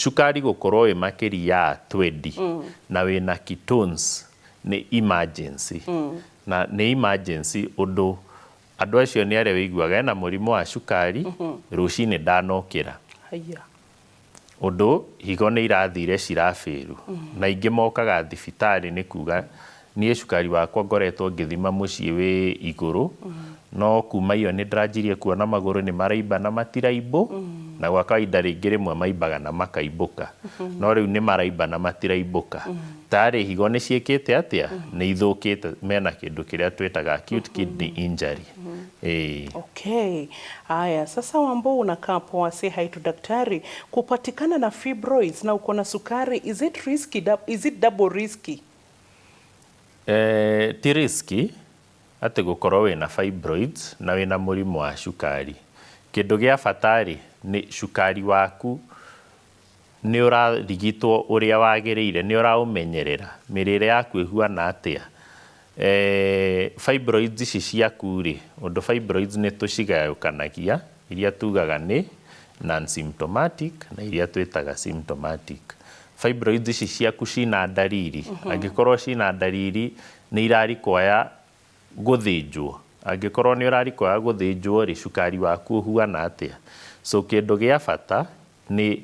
cukari gũkorwo wĩ makĩria ya 20 na wĩna ketones nĩ emergency, na nĩ emergency ũndũ andũ acio nĩ arĩa wĩiguaga ena mũrimũ wa cukari rũcinĩ ndanokĩra. Haya. Ũndũ higo nĩ irathire cirabĩru, na ingĩ mokaga thibitarĩ nĩ kuga niĩ cukari wakwa ngoretwo ngĩthima mũciĩ wĩ igũrũ, no kuma iyo nĩ ndĩranjirie kuona magũrũ nĩ maraimba na matiraimbũ, na gwa kawaida rĩngĩ rĩmwe maimbaga na makaimbũka, no rĩu nĩ maraimba na matiraimbũka, tarĩ higo nĩ ciĩkĩte atĩa, nĩ ithũkĩte, mena kĩndũ kĩrĩa twĩtaga acute kidney injury. Ĩĩ. Okay. Haya, sasa Wambo unakaa poa, say hi to daktari. Kupatikana na fibroids na uko na sukari, is it risky? Is it double risky? Ti risky atĩ gũkorwo wĩna fibroids na wĩna mũrimũ wa cukari. Kĩndũ gĩa bata rĩ, nĩ cukari waku nĩ ũrarigitwo ũrĩa wagĩrĩire, nĩ ũraũmenyerera, mĩrĩre yaku ĩhuana atĩa. Fibroids ici ciaku rĩ, ũndũ fibroids nĩ tũcigayũkanagia, iria tugaga nĩ non-symptomatic na iria twĩtaga symptomatic. Fibroids ici ciaku cina ndariri, angĩkorwo cina ndariri nĩ irarikwaya gũthĩnjwo, angĩkorwo nĩ ũrarikwaya gũthĩnjwo rĩ, cukari waku ũhuana atĩa. So kĩndũ gĩa bata nĩ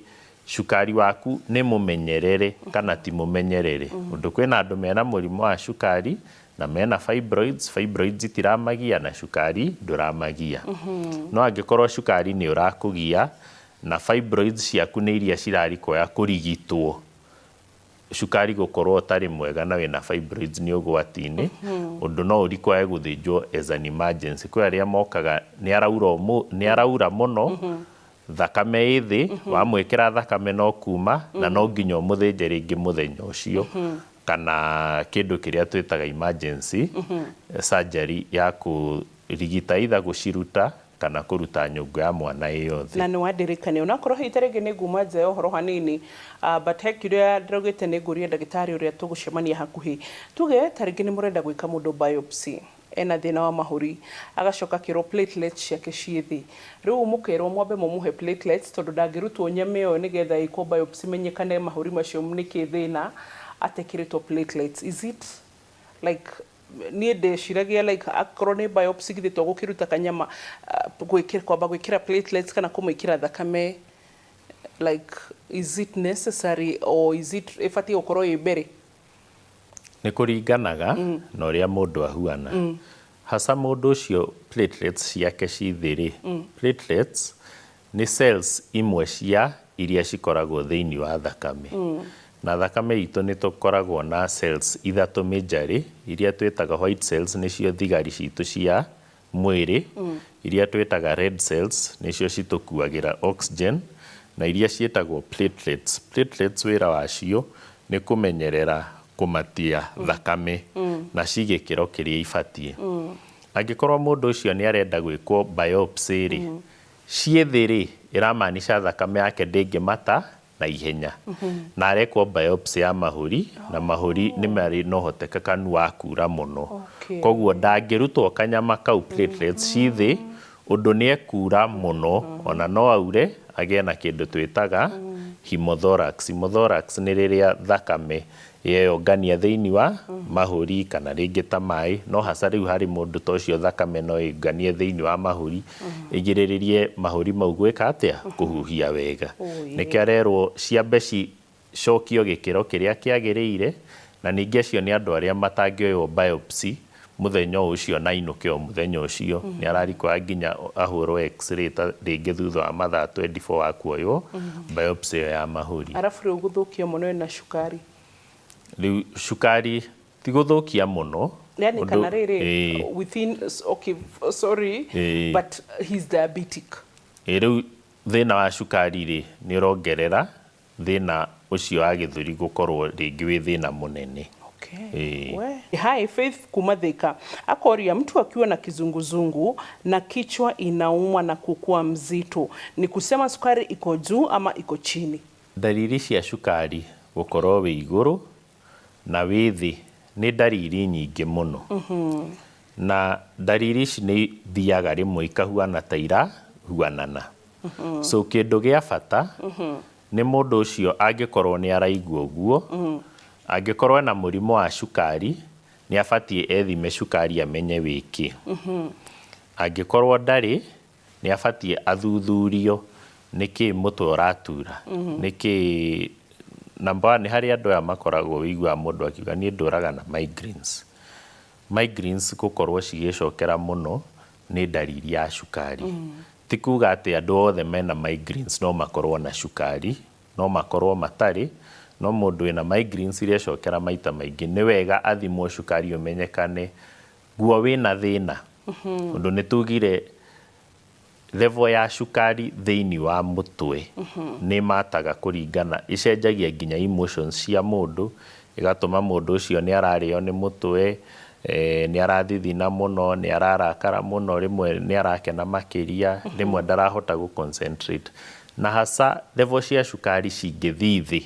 cukari waku nĩ mũmenyerere kana ti mũmenyerere. Ũndũ kwĩna andũ mena mũrimũ wa cukari na mena fibroids, fibroids itiramagia na cukari ndũramagia. No angĩkorwo cukari nĩ ũrakũgia na fibroids ciaku nĩ iria cirarikwaya kũrigitwo, cukari gũkorwo ũtarĩ mwega na wĩna fibroids nĩ ũgwati-inĩ, ũndũ no ũrikwae gũthĩnjwo as an emergency. Kwĩ arĩa mokaga nĩ araura mũno, thakame ĩ thĩ, wamwĩkĩra thakame no kuma, na no nginya ũmũthĩnje rĩngĩ mũthenya ũcio, kana kĩndũ kĩrĩa twĩtaga emergency surgery ya kũrigita either gũciruta kana kũruta nyũngũ ya mwana ĩ yothe. Na nĩ wandirikania onakorwo hihi ta rĩngĩ nĩ nguma nja ya ũhoro hanini, but he kĩũria ndĩraugĩte nĩ ngũria ndagĩtarĩ ũrĩa tũgũcemania hakuhĩ. Tuge ta rĩngĩ nĩ mũrenda gwĩka mũndũ biopsy. Ena thĩna wa mahũri, agacoka akĩrwo platelets ciake ciĩ thĩ. Rĩu mũkerwo mwambe mũmũhe platelets tondũ ndangĩrutwo nyama ĩyo nĩgetha ĩkwo biopsy menyekane mahũri macio nĩkĩ thĩna atekĩrĩtwo platelets. Is it like, niĩ ndeciragia like akorwo nĩ biopsy, githĩ to gũkĩruta kanyama, kwamba gwĩkĩra platelets kana kũmwĩkĩra thakame? Like, is it necessary or is it ĩbatiĩ gũkorwo ĩ mbere? Nĩ kũringanaga na ũrĩa mũndũ ahuana. Hasa mũndũ ũcio platelets ciake ci thĩ rĩ, platelets nĩ cells imwe cia iria cikoragwo thĩinĩ wa thakame. Na thakame itũ nĩ tũkoragwo na cells ithatũ majorly, iria twĩtaga white cells, nĩcio thigari citũ cia mwĩrĩ, iria twĩtaga red cells, nĩcio citũkuagĩra oxygen, na iria ciĩtagwo platelets. Platelets wĩra wacio nĩ kũmenyerera kũmatia thakame na ci gĩkĩro kĩrĩa ibatiĩ. Angĩkorwo mũndũ ũcio nĩ arenda gwĩkwo biopsy rĩ, ciĩ thĩ rĩ, ĩramaanisha thakame yake ndĩngĩmata na ihenya, na arekwo biopsy ya mahũri, na mahũri nĩ marĩ na ũhotekekanu wa kura mũno. Koguo ndangĩrutwo kanyama kau platelets ci thĩ, ũndũ nĩ ekura mũno, ona no aure agĩe na kĩndũ twĩtaga hemothorax. Hemothorax nĩ rĩrĩa thakame yeyongania thĩinĩ wa mahũri kana rĩngĩ ta maĩ. No hasa rĩu harĩ mũndũ ta ũcio, thakame no ĩnganie thĩinĩ wa mahũri, ĩgirĩrĩrie mahũri mau gwĩka atĩa? Kũhuhia wega. Nĩkĩo arerwo ciambe cicokio gĩkĩro kĩrĩa kĩagĩrĩire. Na ningĩ acio nĩ andũ arĩa matangĩoywo biopsy mũthenya o ũcio na ainũke o mũthenya ũcio. Nĩ ararikwa nginya ahũrwo x-ray ta rĩngĩ thutha wa mathaa 24 wa kuoywo biopsy ĩyo ya mahũri. Arabu rĩu gũthũkia mũno ĩna cukari? Rĩu cukari ti gũthũkia mũno. Yani kana rĩrĩ within, okay, sorry, but he's diabetic. Ĩ, rĩu thĩna wa cukari rĩ, nĩ ũrongerera thĩna ũcio wa gĩthũri gũkorwo rĩngĩ wĩ thĩna mũnene. We. Hi, Faith kuma Thika akoria, mtu akiwa na kizunguzungu na kichwa inauma na kukua mzito, ni kusema sukari iko juu ama iko chini? Ndariri cia cukari gũkorwo wĩ igũrũ na wĩ thĩ nĩ ndariri nyingĩ mũno, na ndariri ici nĩ ithiaga rĩmwe ikahuana ta irahuanana. So kĩndũ gĩa bata nĩ mũndũ ũcio angĩkorwo nĩ araigua ũguo, angĩkorwo ena mũrimũ wa cukari, nĩ abatiĩ ethime cukari amenye wĩkĩ. Angĩkorwo ndarĩ, nĩ abatiĩ athuthurio nĩkĩ mũtwe ũratura, nĩkĩ. Number one, nĩ harĩ andũ aya makoragwo wĩiguaga mũndũ akiuga, "Niĩ ndũraga na migraines." Migraines gũkorwo cigĩcokera mũno nĩ ndariri ya cukari. Ti kuga atĩ andũ othe mena migraines no makorwo na cukari, no makorwo matarĩ. No mũndũ wĩna migraines iria cokera maita maingĩ, nĩ wega athimwo cukari ũmenyekane guo wĩna thĩna, ũndũ nĩ tugire level ya cukari thĩinĩ wa mũtwe nĩ mataga kũringana, ĩcenjagia nginya emotions cia mũndũ, ĩgatũma mũndũ ũcio nĩ ararĩo nĩ mũtwe, nĩ arathithina mũno, nĩ ararakara mũno, rĩmwe nĩ arakena makĩria, rĩmwe ndarahota gũ concentrate. Na hasa level cia cukari cingĩthiĩ thĩ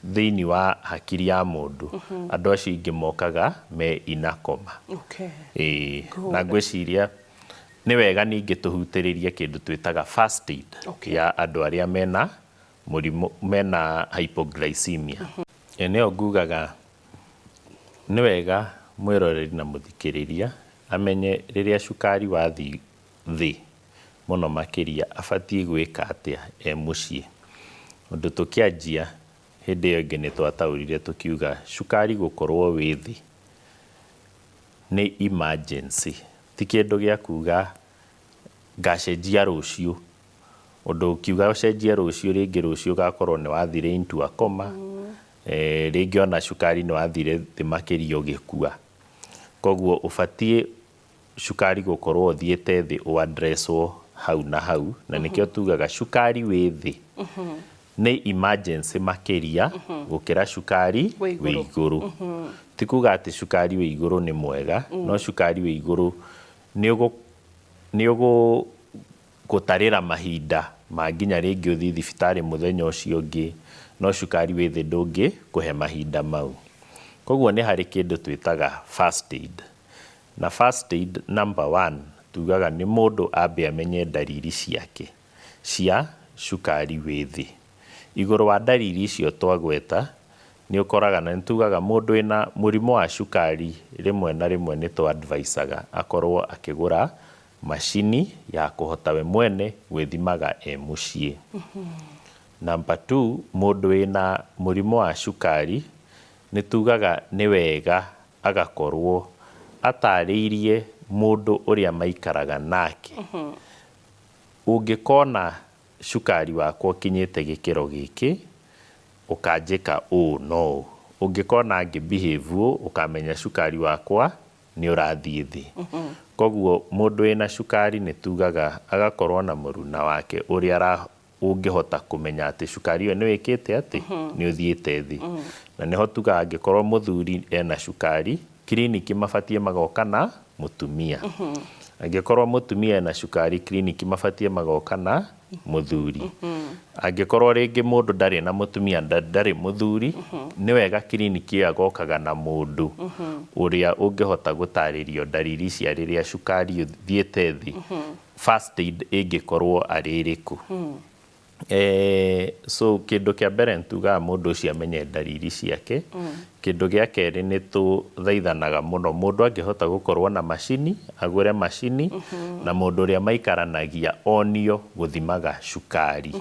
thĩinĩ wa hakiri ya mũndũ, andũ acio aingĩ mokaga me ina coma. Ĩĩ, na ngwĩciria nĩ wega ningĩ tũhutĩrĩrie kĩndũ twĩtaga first aid ya andũ arĩa mena mũrimũ, mena hypoglycemia. Ĩ nĩyo ngugaga nĩ wega mwĩroreri na mũthikĩrĩria amenye rĩrĩa cukari wathiĩ thĩ mũno makĩria abatiĩ gwĩka atĩa e mũciĩ. Ũndũ tũkĩanjia hĩndĩ ĩyo ĩngĩ nĩ twataũrire tũkiuga cukari gũkorwo wĩ thĩ nĩ emergency, ti kĩndũ gĩa kuga ngacenjia rũciũ. Ũndũ ũkiuga ũcenjie rũciũ, rĩngĩ rũciũ ũgakorwo nĩ wathire into a coma, rĩngĩ ona cukari nĩ wathire thĩ makĩria ũgĩkua. Koguo ũbatiĩ cukari gũkorwo ũthiĩte thĩ ũaddresswo hau na hau, na nĩkĩo tugaga cukari wĩ thĩ nĩ emergency makĩria gũkĩra cukari wĩ wĩ igũrũ. Ti kuga atĩ cukari wĩ igũrũ nĩ mwega, no cukari wĩ igũrũ nĩ ũgũtarĩra mahinda ma nginya rĩngĩ ũthiĩ thibitarĩ mũthenya ũcio ũngĩ, no cukari wĩ thĩ ndũngĩkũhe mahinda mau. Koguo nĩ harĩ kĩndũ twĩtaga first aid. Na first aid number one tugaga nĩ mũndũ ambe amenye ndariri ciake cia cukari wĩ thĩ. Igũrũ wa ndariri icio twagweta, nĩ ũkoraga na nĩ tugaga mũndũ wĩna mũrimũ wa cukari rĩmwe na rĩmwe nĩ tũ advisaga akorwo akĩgũra macini ya kũhota we mwene gwĩthimaga e mũciĩ. Number two, mũndũ wĩna mũrimũ wa cukari nĩ tugaga nĩ wega agakorwo atarĩirie mũndũ ũrĩa maikaraga nake. Ũngĩkona cukari wakwa ũkinyĩte gĩkĩro gĩkĩ, ũkanjĩka ũũ na ũũ. Ũngĩkona ngĩ behave ũũ, ũkamenya cukari wakwa nĩ ũrathiĩ thĩ. Koguo mũndũ wĩna cukari nĩ tugaga agakorwo na mũruna wake ũrĩa ũngĩhota kũmenya atĩ cukari ũyũ nĩ wĩkĩte atĩ nĩ ũthiĩte thĩ. Na nĩho tugaga angĩkorwo mũthuri ena cukari, kiriniki mabatiĩ magoka na mũtumia. Angĩkorwo mũtumia ena cukari, kiriniki mabatiĩ magoka na mũthuri. Angĩkorwo rĩngĩ mũndũ ndarĩ na mũtumia, ndarĩ mũthuri, nĩ wega kiriniki ĩyo agokaga na mũndũ ũrĩa ũngĩhota gũtarĩrio ndariri cia rĩrĩa cukari ũthiĩte thĩ, first aid ĩngĩkorwo arĩ ĩrĩkũ. So kĩndũ kĩa mbere nĩ tugaga mũndũ ũcio amenye ndariri ciake. Kĩndũ gĩa kerĩ nĩ tũthaithanaga mũno mũndũ angĩhota gũkorwo na macini, agũre macini, na mũndũ ũrĩa maikaranagia onio gũthimaga cukari.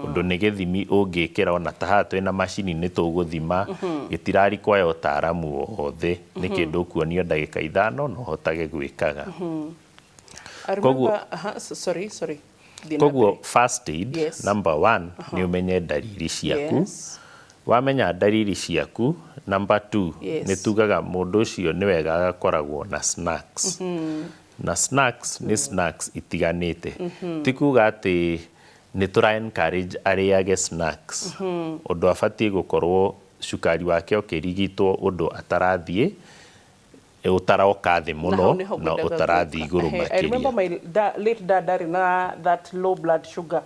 Ũndũ nĩ gĩthimi ũngĩkĩra ona ta haha twĩna macini nĩ tũgũthima, gĩtirarikwaya ũtaaramu wothe, nĩ kĩndũ ũkuonio ndagĩka 5 na ũhotage gwĩkaga. I remember, sorry, sorry. Koguo first aid number one nĩ ũmenye ndariri ciaku. Wamenya ndariri ciaku, number two nĩ tugaga mũndũ ũcio nĩ wega agakoragwo na snacks. Na snacks nĩ snacks itiganĩte. Ti kuga atĩ nĩ tũra encourage arĩage snacks. Ũndũ abatiĩ gũkorwo cukari wake ũkĩrigitwo ũndũ atarathiĩ ũtaroka thĩ mũno na ũtarathiĩ igũrũ makĩria. I remember my late dad arĩ na that low blood sugar.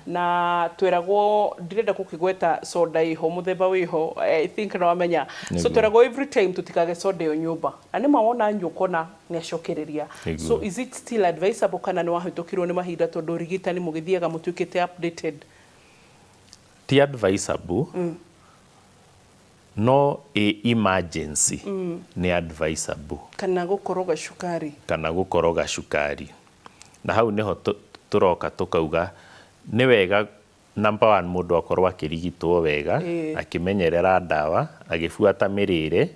Na twĩragwo, ndirenda gũkĩgweta soda ĩho mũthemba wĩho, I think no wamenya. So twĩragwo every time tũtikage soda ĩyo nyũmba. Na nĩ ma wona nyua ũkona nĩ acokereria. So is it still advisable kana nĩ wahĩtũkirwo nĩ mahinda tondũ ũrigitani mũgĩthiaga mũtuĩkĩte updated? Ti advisable. No ĩ emergency nĩ advisable. Kana gũkoroga cukari. Kana gũkoroga cukari. Na hau nĩho tũroka tũkauga nĩ wega number one mũndũ akorwo akĩrigitwo wega, akĩmenyerera ndawa, agĩbuata mĩrĩre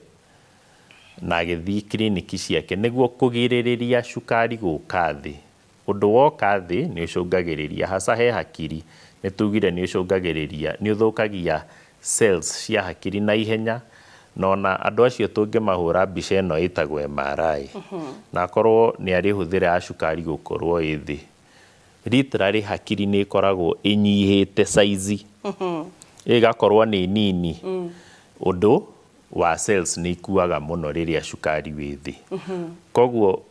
na agĩthiĩ kiriniki ciake nĩguo kũgirĩrĩria cukari gũka thĩ. Ũndũ woka thĩ nĩ ũcũngagĩrĩria hasa he hakiri, nĩ tugire nĩ ũcũngagĩrĩria, nĩ ũthũkagia cells cia hakiri na ihenya, na ona andũ acio tũngĩmahũra mbica ĩno ĩtagwo MRI, na akorwo nĩ arĩ hũthĩra ya cukari gũkorwo ĩ thĩ, literally hakiri nĩ ĩkoragwo ĩnyihĩte size, ĩgakorwo nĩ nini, ũndũ wa cells nĩ ikuaga mũno rĩrĩa cukari wĩ thĩ. Koguo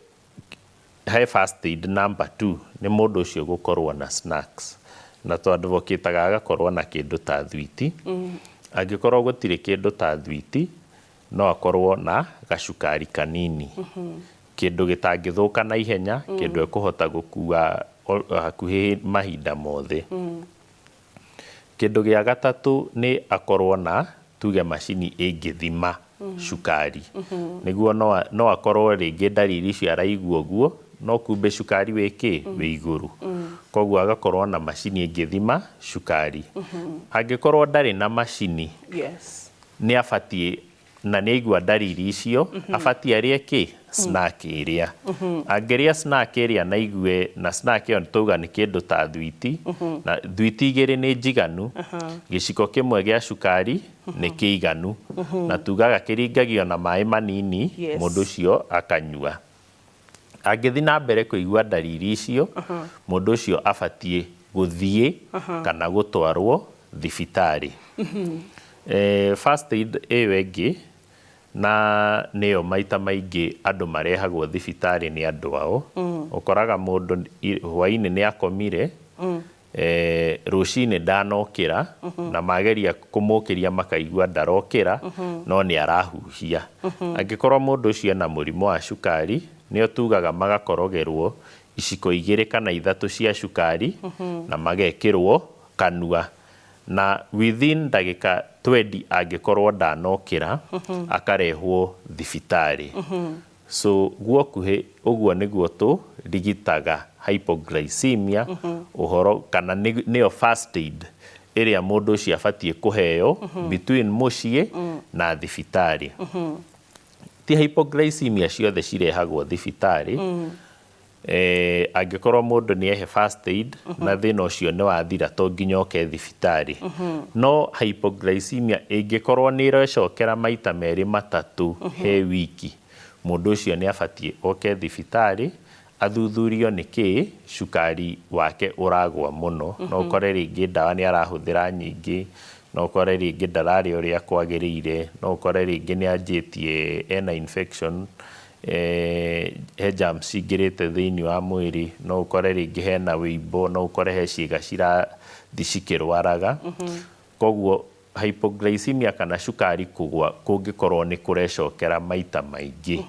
he first aid number 2 nĩ mũndũ ũcio gũkorwo na snacks, na tũ advocate-aga agakorwo na kĩndũ ta thwiti. Angĩkorwo gũtirĩ kĩndũ ta thwiti, no akorwo na gacukari kanini, kĩndũ gĩtangĩthũka na ihenya, kĩndũ ekũhota gũkua hakuhĩ mahinda mothe. Kĩndũ gĩa gatatũ nĩ akorwo na tuge macini ĩngĩthima cukari, nĩguo no akorwo rĩngĩ ndariri icio araigua ũguo, no kumbe cukari wĩ kĩ wĩ igũrũ. Koguo agakorwo na macini ĩngĩthima cukari. Angĩkorwo ndarĩ na macini, nĩ abatiĩ na nĩ aigua ndariri icio, abatiĩ arĩe kĩ snack ĩrĩa. Angĩrĩa snack ĩrĩa na aigue, na snack ĩyo tauga nĩ kĩndũ ta thwiti, na thwiti 2 nĩ njiganu, gĩciko kĩmwe gĩa cukari nĩ kĩiganu, na tugaga kĩringagio na maĩ manini, mũndũ ũcio akanyua. Angĩthiĩ na mbere kũigua ndariri icio, mũndũ ũcio abatiĩ gũthiĩ kana gũtwarwo thibitarĩ. First aid ĩyo ĩngĩ na nĩyo maita maingĩ andũ marehagwo thibitarĩ nĩ andũ ao. Ũkoraga mũndũ hwainĩ nĩ akomire, rũcinĩ ndanokĩra, na mageria kũmũkĩria makaigua ndarokĩra, no nĩ arahuhia. Angĩkorwo mũndũ ũcio ena mũrimũ wa cukari, Nĩo tugaga magakorogerwo iciko 2 kana 3 cia cukari na magekĩrwo kanua, na within ndagĩka 20 angĩkorwo ndanokĩra akarehwo thibitarĩ. So guokuhĩ ũguo nĩguo tũrigitaga hypoglycemia, ũhoro kana nĩyo first aid ĩrĩa mũndũ ũcio abatiĩ kũheo between mũciĩ na thibitarĩ. Ti hypoglycemia ciothe cirehagwo thibitarĩ. Angĩkorwo mũndũ nĩ ehe first aid na thĩna ũcio nĩ wathira, to nginya oke thibitarĩ. No hypoglycemia ĩngĩkorwo nĩ ĩrecokera maita 2 3 he wiki, mũndũ ũcio nĩ abatiĩ oke thibitarĩ athuthurio nĩkĩ cukari wake ũragwa mũno. No ũkore rĩngĩ ndawa nĩ arahũthĩra nyingĩ, no ũkore rĩngĩ ndararĩa ũrĩa kwagĩrĩire, no ũkore rĩngĩ nĩ anjĩtie ena infection, he germs cingĩrĩte thĩinĩ wa mwĩrĩ, no ũkore rĩngĩ hena wĩimbo, no ũkore he ciĩga cirathiĩ cikĩrwaraga. Koguo hypoglycemia kana cukari kũgwa kũngĩkorwo nĩ kũrecokera maita maingĩ,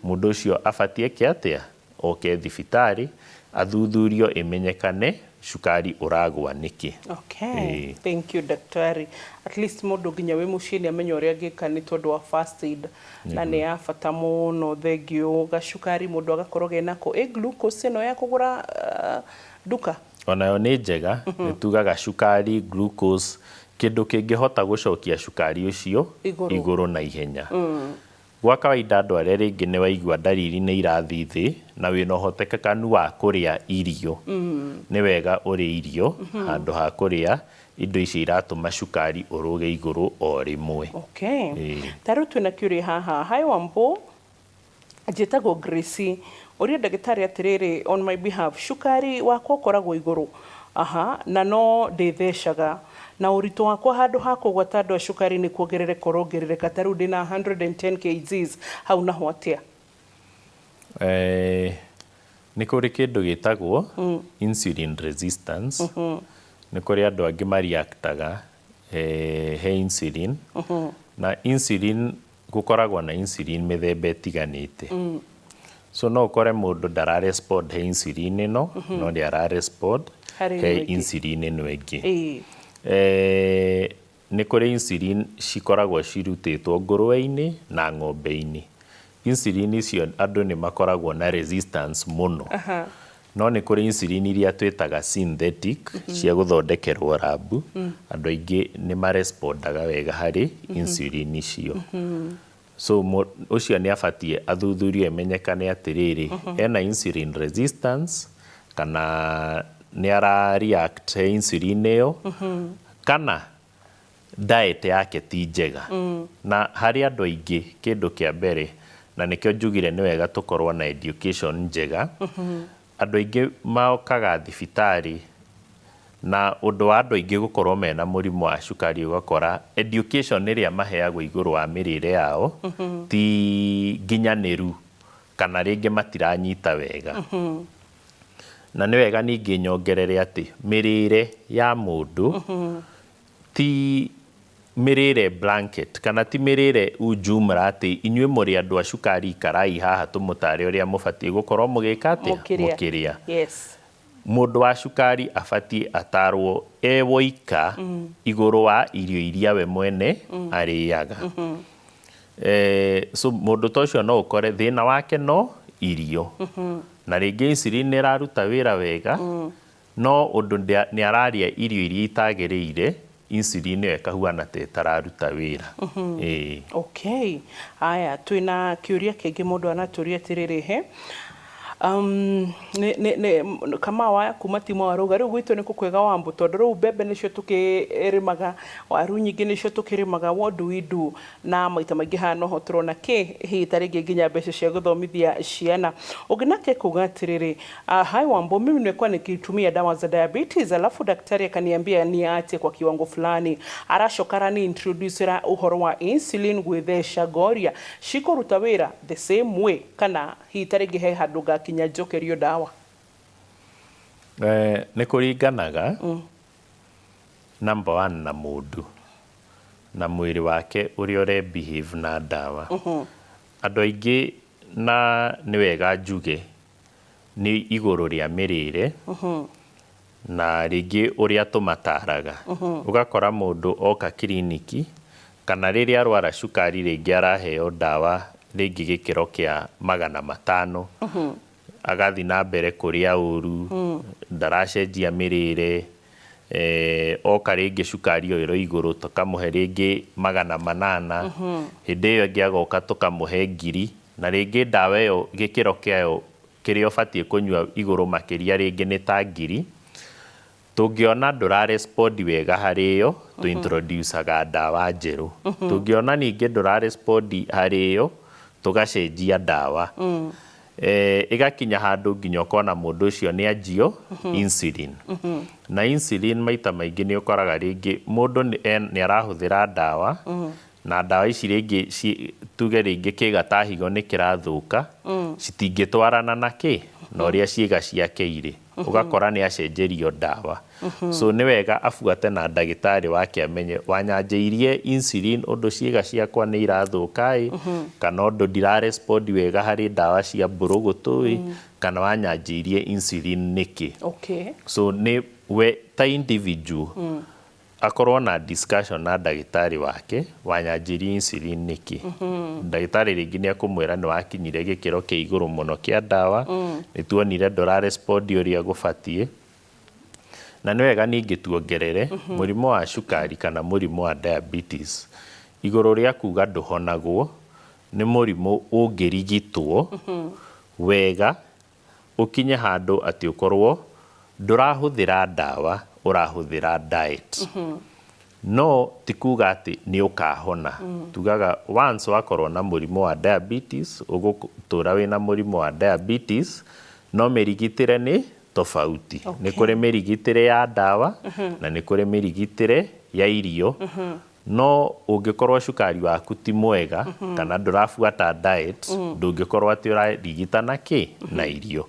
mũndũ ũcio abatiĩ eke atĩa? Oke thibitarĩ athuthurio ĩmenyekane cukari ũragwa nĩkĩ. Okay. Thank you, daktari. At least mũndũ nginya wĩ mũciĩ nĩ amenya ũrĩa angĩka nĩ tondũ wa first aid, na nĩ ya bata mũno. Thengiũ. Gacukari mũndũ agakorwo genako, ĩ glucose ĩno ya kũgũra nduka? Onayo nĩ njega. Nĩ tugaga cukari, glucose, kĩndũ kĩngĩhota gũcokia cukari ũcio Igũrũ. Igũrũ na ihenya. Gwa kawaida andũ arĩa rĩngĩ nĩ waigua ndariri nĩ irathiĩ thĩ na wĩna ũhotekekanu wa kũrĩa irio, nĩ wega ũrĩe irio handũ ha kũrĩa indo icio iratũma cukari ũrũge igũrũ o rĩmwe. Ta rĩu twĩna kĩũria haha. Hi Wambo, njĩtagwo Gracie, ũria ndagĩtarĩ atĩrĩrĩ, on my behalf, cukari wakwa ũkoragwo igũrũ aha na no ndĩthecaga, na ũritũ wakwa handũ ha kũgwata andũ a cukari nĩ kuongerereka ũrongerereka, ta rĩu ndĩna 110 kgs, hau naho atĩa? Nĩ kũrĩ kĩndũ gĩtagwo insulin resistance. Nĩ kũrĩ andũ angĩ mareactaga he insulin, na insulin gũkoragwo na insulin mĩthemba ĩtiganĩte. So no ũkore mũndũ ndararespond he insulin ĩno, no nĩ ararespond Harĩ he ĩno ĩngĩ. Insulin ĩno ĩngĩ. Nĩ kũrĩ insulin cikoragwo cirutĩtwo ngũrwe-inĩ na ng'ombe-inĩ. Insulin icio andũ nĩ makoragwo na resistance mũno. No nĩ kũrĩ insulin iria twĩtaga synthetic cia gũthondekerwo rabu. Andũ aingĩ nĩ marespondaga wega harĩ insulin icio. So ũcio nĩ abatiĩ athuthurio ĩmenyekane atĩrĩrĩ, ena insulin resistance kana nĩ ara react he insulin ĩyo, kana diet yake ti njega. Na harĩ andũ aingĩ, kĩndũ kĩa mbere, na nĩkĩo njugire nĩ wega tũkorwo na education njega, andũ aingĩ mokaga thibitarĩ na ũndũ wa andũ aingĩ gũkorwo mena mũrimũ wa cukari, ũgakora education ĩrĩa maheagwo igũrũ wa mĩrĩre yao ti nginyanĩru, kana rĩngĩ matiranyita wega. Na nĩ wega ningĩ nyongerere atĩ mĩrĩre ya mũndũ ti mĩrĩre blanket, kana ti mĩrĩre ujumla atĩ inyuĩ mũrĩ andũ a cukari, ikarai haha tũmũtare ũrĩa mũbatiĩ gũkorwo mũgĩka atĩa. Mũkĩrĩa. Mũkĩrĩa. Mũndũ wa cukari abatiĩ atarwo e woika igũrũ wa irio iria we mwene arĩaga. So mũndũ ta ũcio no ũkore thĩna wake no irio, na rĩngĩ insulin nĩ ĩraruta wĩra wega, no ũndũ nĩ ararĩa irio iria itagĩrĩire, insulin ĩyo ĩkahuana ta ĩtararuta wĩra. Ĩĩ. Okay. Haya, twĩna kĩũria kĩngĩ mũndũ anatũria atĩrĩrĩ, he nĩ kama wa kuma timu warauga rĩu gwitũ nĩ kũkwega Wambo, tondũ rĩu mbembe nĩcio tũkĩrĩmaga, waru nyingĩ nĩcio tũkĩrĩmaga. What do we do? Na maita maingĩ haha noho tũrona kĩ hihi ta rĩngĩ nginya mbeca cia gũthomithia ciana. Ũngĩ nake kuga atĩrĩrĩ, hi Wambo, mimi nimekuwa nikitumia dawa za diabetes, alafu daktari akaniambia niache kwa kiwango fulani, aracoka arani introducera ũhoro wa insulin gwĩtheca, ngoria cikũruta wĩra the same way, kana hihi ta rĩngĩ he handũ ngakinya njokerio ndawa? Nĩ kũringanaga number one na mũndũ na mwĩrĩ wake ũrĩa ũre behave na ndawa. Andũ aingĩ Na nĩ wega njuge nĩ igũrũ rĩa mĩrĩre na rĩngĩ ũrĩa tũmataraga. Ũgakora mũndũ oka kiriniki kana rĩrĩa arwara cukari, rĩngĩ araheo ndawa rĩngĩ gĩkĩro kĩa 500, agathiĩ na mbere kũrĩa ũru, ndaracenjia mĩrĩre. Oka rĩngĩ cukari ĩyo ĩrĩ igũrũ, tũkamũhe rĩngĩ 800, hĩndĩ ĩyo ĩngĩ agoka tũkamũhe 1000, na rĩngĩ ndawa ĩyo gĩkĩro kĩayo kĩrĩa ũbatiĩ kũnyua igũrũ makĩria rĩngĩ nĩ ta 1000. Tũngĩona ndũrarespond wega harĩ ĩyo, tũ-introducaga ndawa njerũ. Tũngĩona ningĩ ndũrarespond harĩ ĩyo, tũgacenjia ndawa. Ĩgakinya handũ nginya ũkona mũndũ ũcio nĩ anjio insulin. Na insulin maita maingĩ nĩ ũkoraga rĩngĩ mũndũ nĩ arahũthĩra ndawa, na ndawa ici rĩngĩ tuge rĩngĩ kĩga ta higo nĩ kĩrathũka, citingĩtwarana na kĩ na ũrĩa ciĩga ciake irĩ. Ũgakora nĩ acenjerio ndawa. So nĩ wega abuate na ndagĩtarĩ wake amenye wanyanjĩirie insulin ũndũ ciĩga ciakwa nĩ irathũka ĩ, kana ũndũ ndirarespond wega harĩ ndawa cia mbũrũgũtũ ĩ, kana wanyanjĩirie insulin nĩkĩ. So nĩ we ta individual akorwo na discussion na ndagĩtarĩ wake, wanyanjĩirie insulin nĩkĩ. Ndagĩtarĩ rĩngĩ nĩ akũmwĩra nĩ wakinyire gĩkĩro kĩa igũrũ mũno kĩa ndawa, nĩ tuonire ndũrarespond ũrĩa gũbatiĩ. Na nĩ wega ningĩ tuongerere mũrimũ wa cukari kana mũrimũ wa diabetes, igũrũ rĩa kuga ndũhonagwo, nĩ mũrimũ ũngĩrigitwo wega ũkinye handũ atĩ ũkorwo ndũrahũthĩra ndawa, ũrahũthĩra diet. No ti kuga atĩ nĩ ũkahona. Tugaga once wakorwo na mũrimũ wa diabetes, ũgũtũra wĩna mũrimũ wa diabetes, no mĩrigitĩre nĩ tofauti. Nĩ kũrĩ mĩrigitĩre ya ndawa na nĩ kũrĩ mĩrigitĩre ya irio. No ũngĩkorwo cukari waku ti mwega kana ndũrabuata diet, ndũngĩkorwo atĩ ũrarigita na kĩ na irio.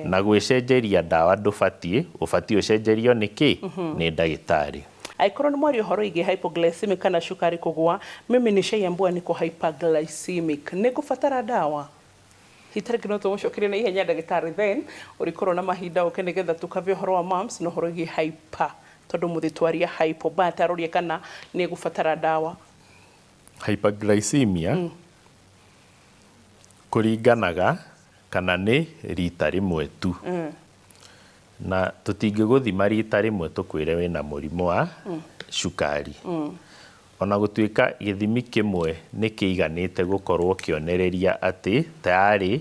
Na gwĩcenjeria ndawa ndũbatiĩ, ũbatiĩ ũcenjerio nĩ kĩ nĩ ndagĩtarĩ. Angĩkorwo nĩ mwaria ũhoro wĩgiĩ hypoglycemic kana cukari kũgũa, mimi nishaiambiwa niko hyperglycemic, nĩ ngũbatara ndawa? Hitarĩ no tũgũcokerie na ihenya ndagĩtarĩ, then ũrĩkorwo na mahinda ũke nĩgetha tũkave ũhoro wa mumps na ũhoro wĩgiĩ hyper, tondũ mũthĩ twaria hypo, but aroria kana nĩ egũbatara ndawa. Hyperglycemia kũringanaga kana nĩ rita rĩmwe tu. Na tũtingĩgũthima rita rĩmwe tũkwĩre wĩna mũrimũ wa cukari. Ona gũtuĩka gĩthimi kĩmwe nĩ kĩiganĩte gũkorwo kĩonereria atĩ tayarĩ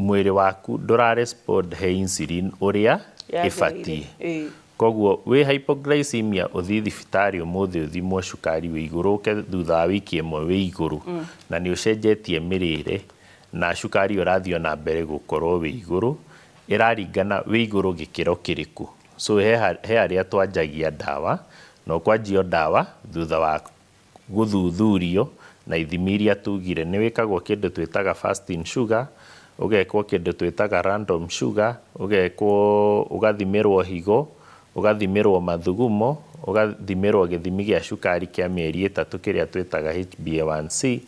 mwĩrĩ waku ndũrarespond he insulin ũrĩa ĩbatiĩ. Koguo wĩ hypoglycemia ũthiĩ thibitarĩ ũmũthĩ ũthimwo cukari wĩ igũrũ, ũke thutha wa wiki ĩmwe wĩ igũrũ, na nĩ ũcenjetie mĩrĩre na cukari ũrathiĩ ona mbere gũkorwo wĩ igũrũ, ĩraringana wĩ igũrũ gĩkĩro kĩrĩkũ. So he harĩa twanjagia ndawa, na ũkwanjio ndawa thutha wa gũthuthurio na ithimi iria tugire. Nĩ wĩkagwo kĩndũ twĩtaga fasting sugar, ũgekwo kĩndũ twĩtaga random sugar, ũgekwo ũgathimĩrwo higo, ũgathimĩrwo mathugumo, ũgathimĩrwo gĩthimi gĩa cukari kĩa mĩeri 3 kĩrĩa twĩtaga HbA1c,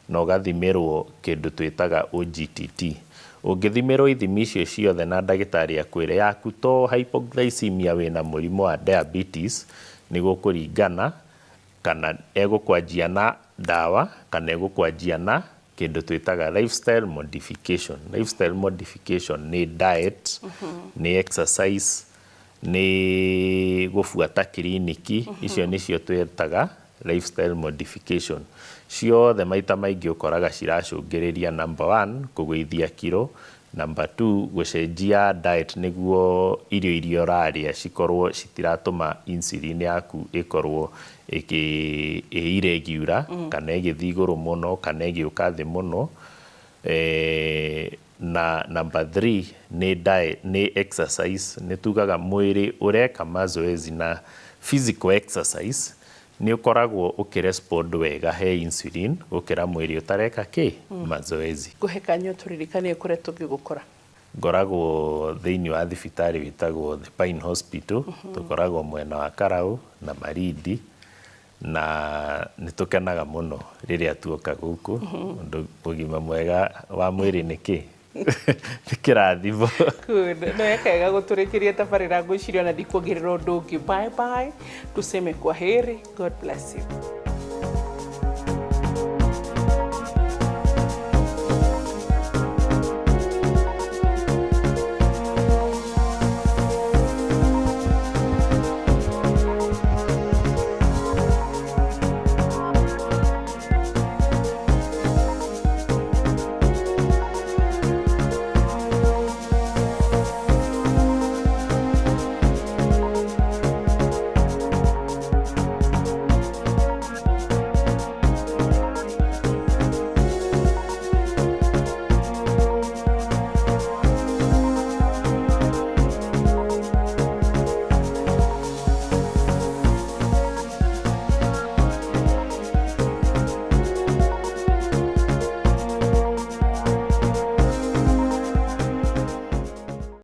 na ũgathimĩrwo kĩndũ twĩtaga OGTT. Ũngĩthimĩrwo ithimi icio ciothe na ndagĩtarĩ akwĩre yaku to hypoglycemia wĩna mũrimũ wa diabetes, nĩ gũkũringana kana egũkwanjia na ndawa kana egũkwanjia na kĩndũ twĩtaga lifestyle modification. Lifestyle modification nĩ diet, nĩ exercise, nĩ gũbuata kiriniki, icio nĩcio twĩtaga lifestyle modification. Ciothe maita maingĩ ũkoraga ciracũngĩrĩria number 1 kũgũithia kiro, number 2 gũcenjia diet nĩguo irio iria ũrarĩa cikorwo citiratũma insulin yaku ĩkorwo ĩ irregular, kana ĩgĩthiĩ igũrũ mũno kana ĩgĩũka thĩ mũno. Na number 3 nĩ diet, nĩ exercise. Nĩ tugaga mwĩrĩ ũreka mazoezi na physical exercise nĩ ũkoragwo ũkĩrespond wega he insulin gũkĩra mwĩrĩ ũtareka kĩ mazoezi. Ngũhe kanya ũtũririkanie kũrĩa tũngĩgũkora. Ngoragwo thĩinĩ wa thibitarĩ wĩtagwo The Pine Hospital, tũkoragwo mwena wa Karau na Malindi. Na nĩ tũkenaga mũno rĩrĩa tuoka gũkũ, ũndũ ũgima mwega wa mwĩrĩ nĩ kĩ? Nĩ kĩrathimo. Good. No kega gũtũrĩkĩria tabarĩra, ngwĩciria ona ndikuongerera ũndũ ũngĩ. Bye bye, tuseme kwa heri. God bless you.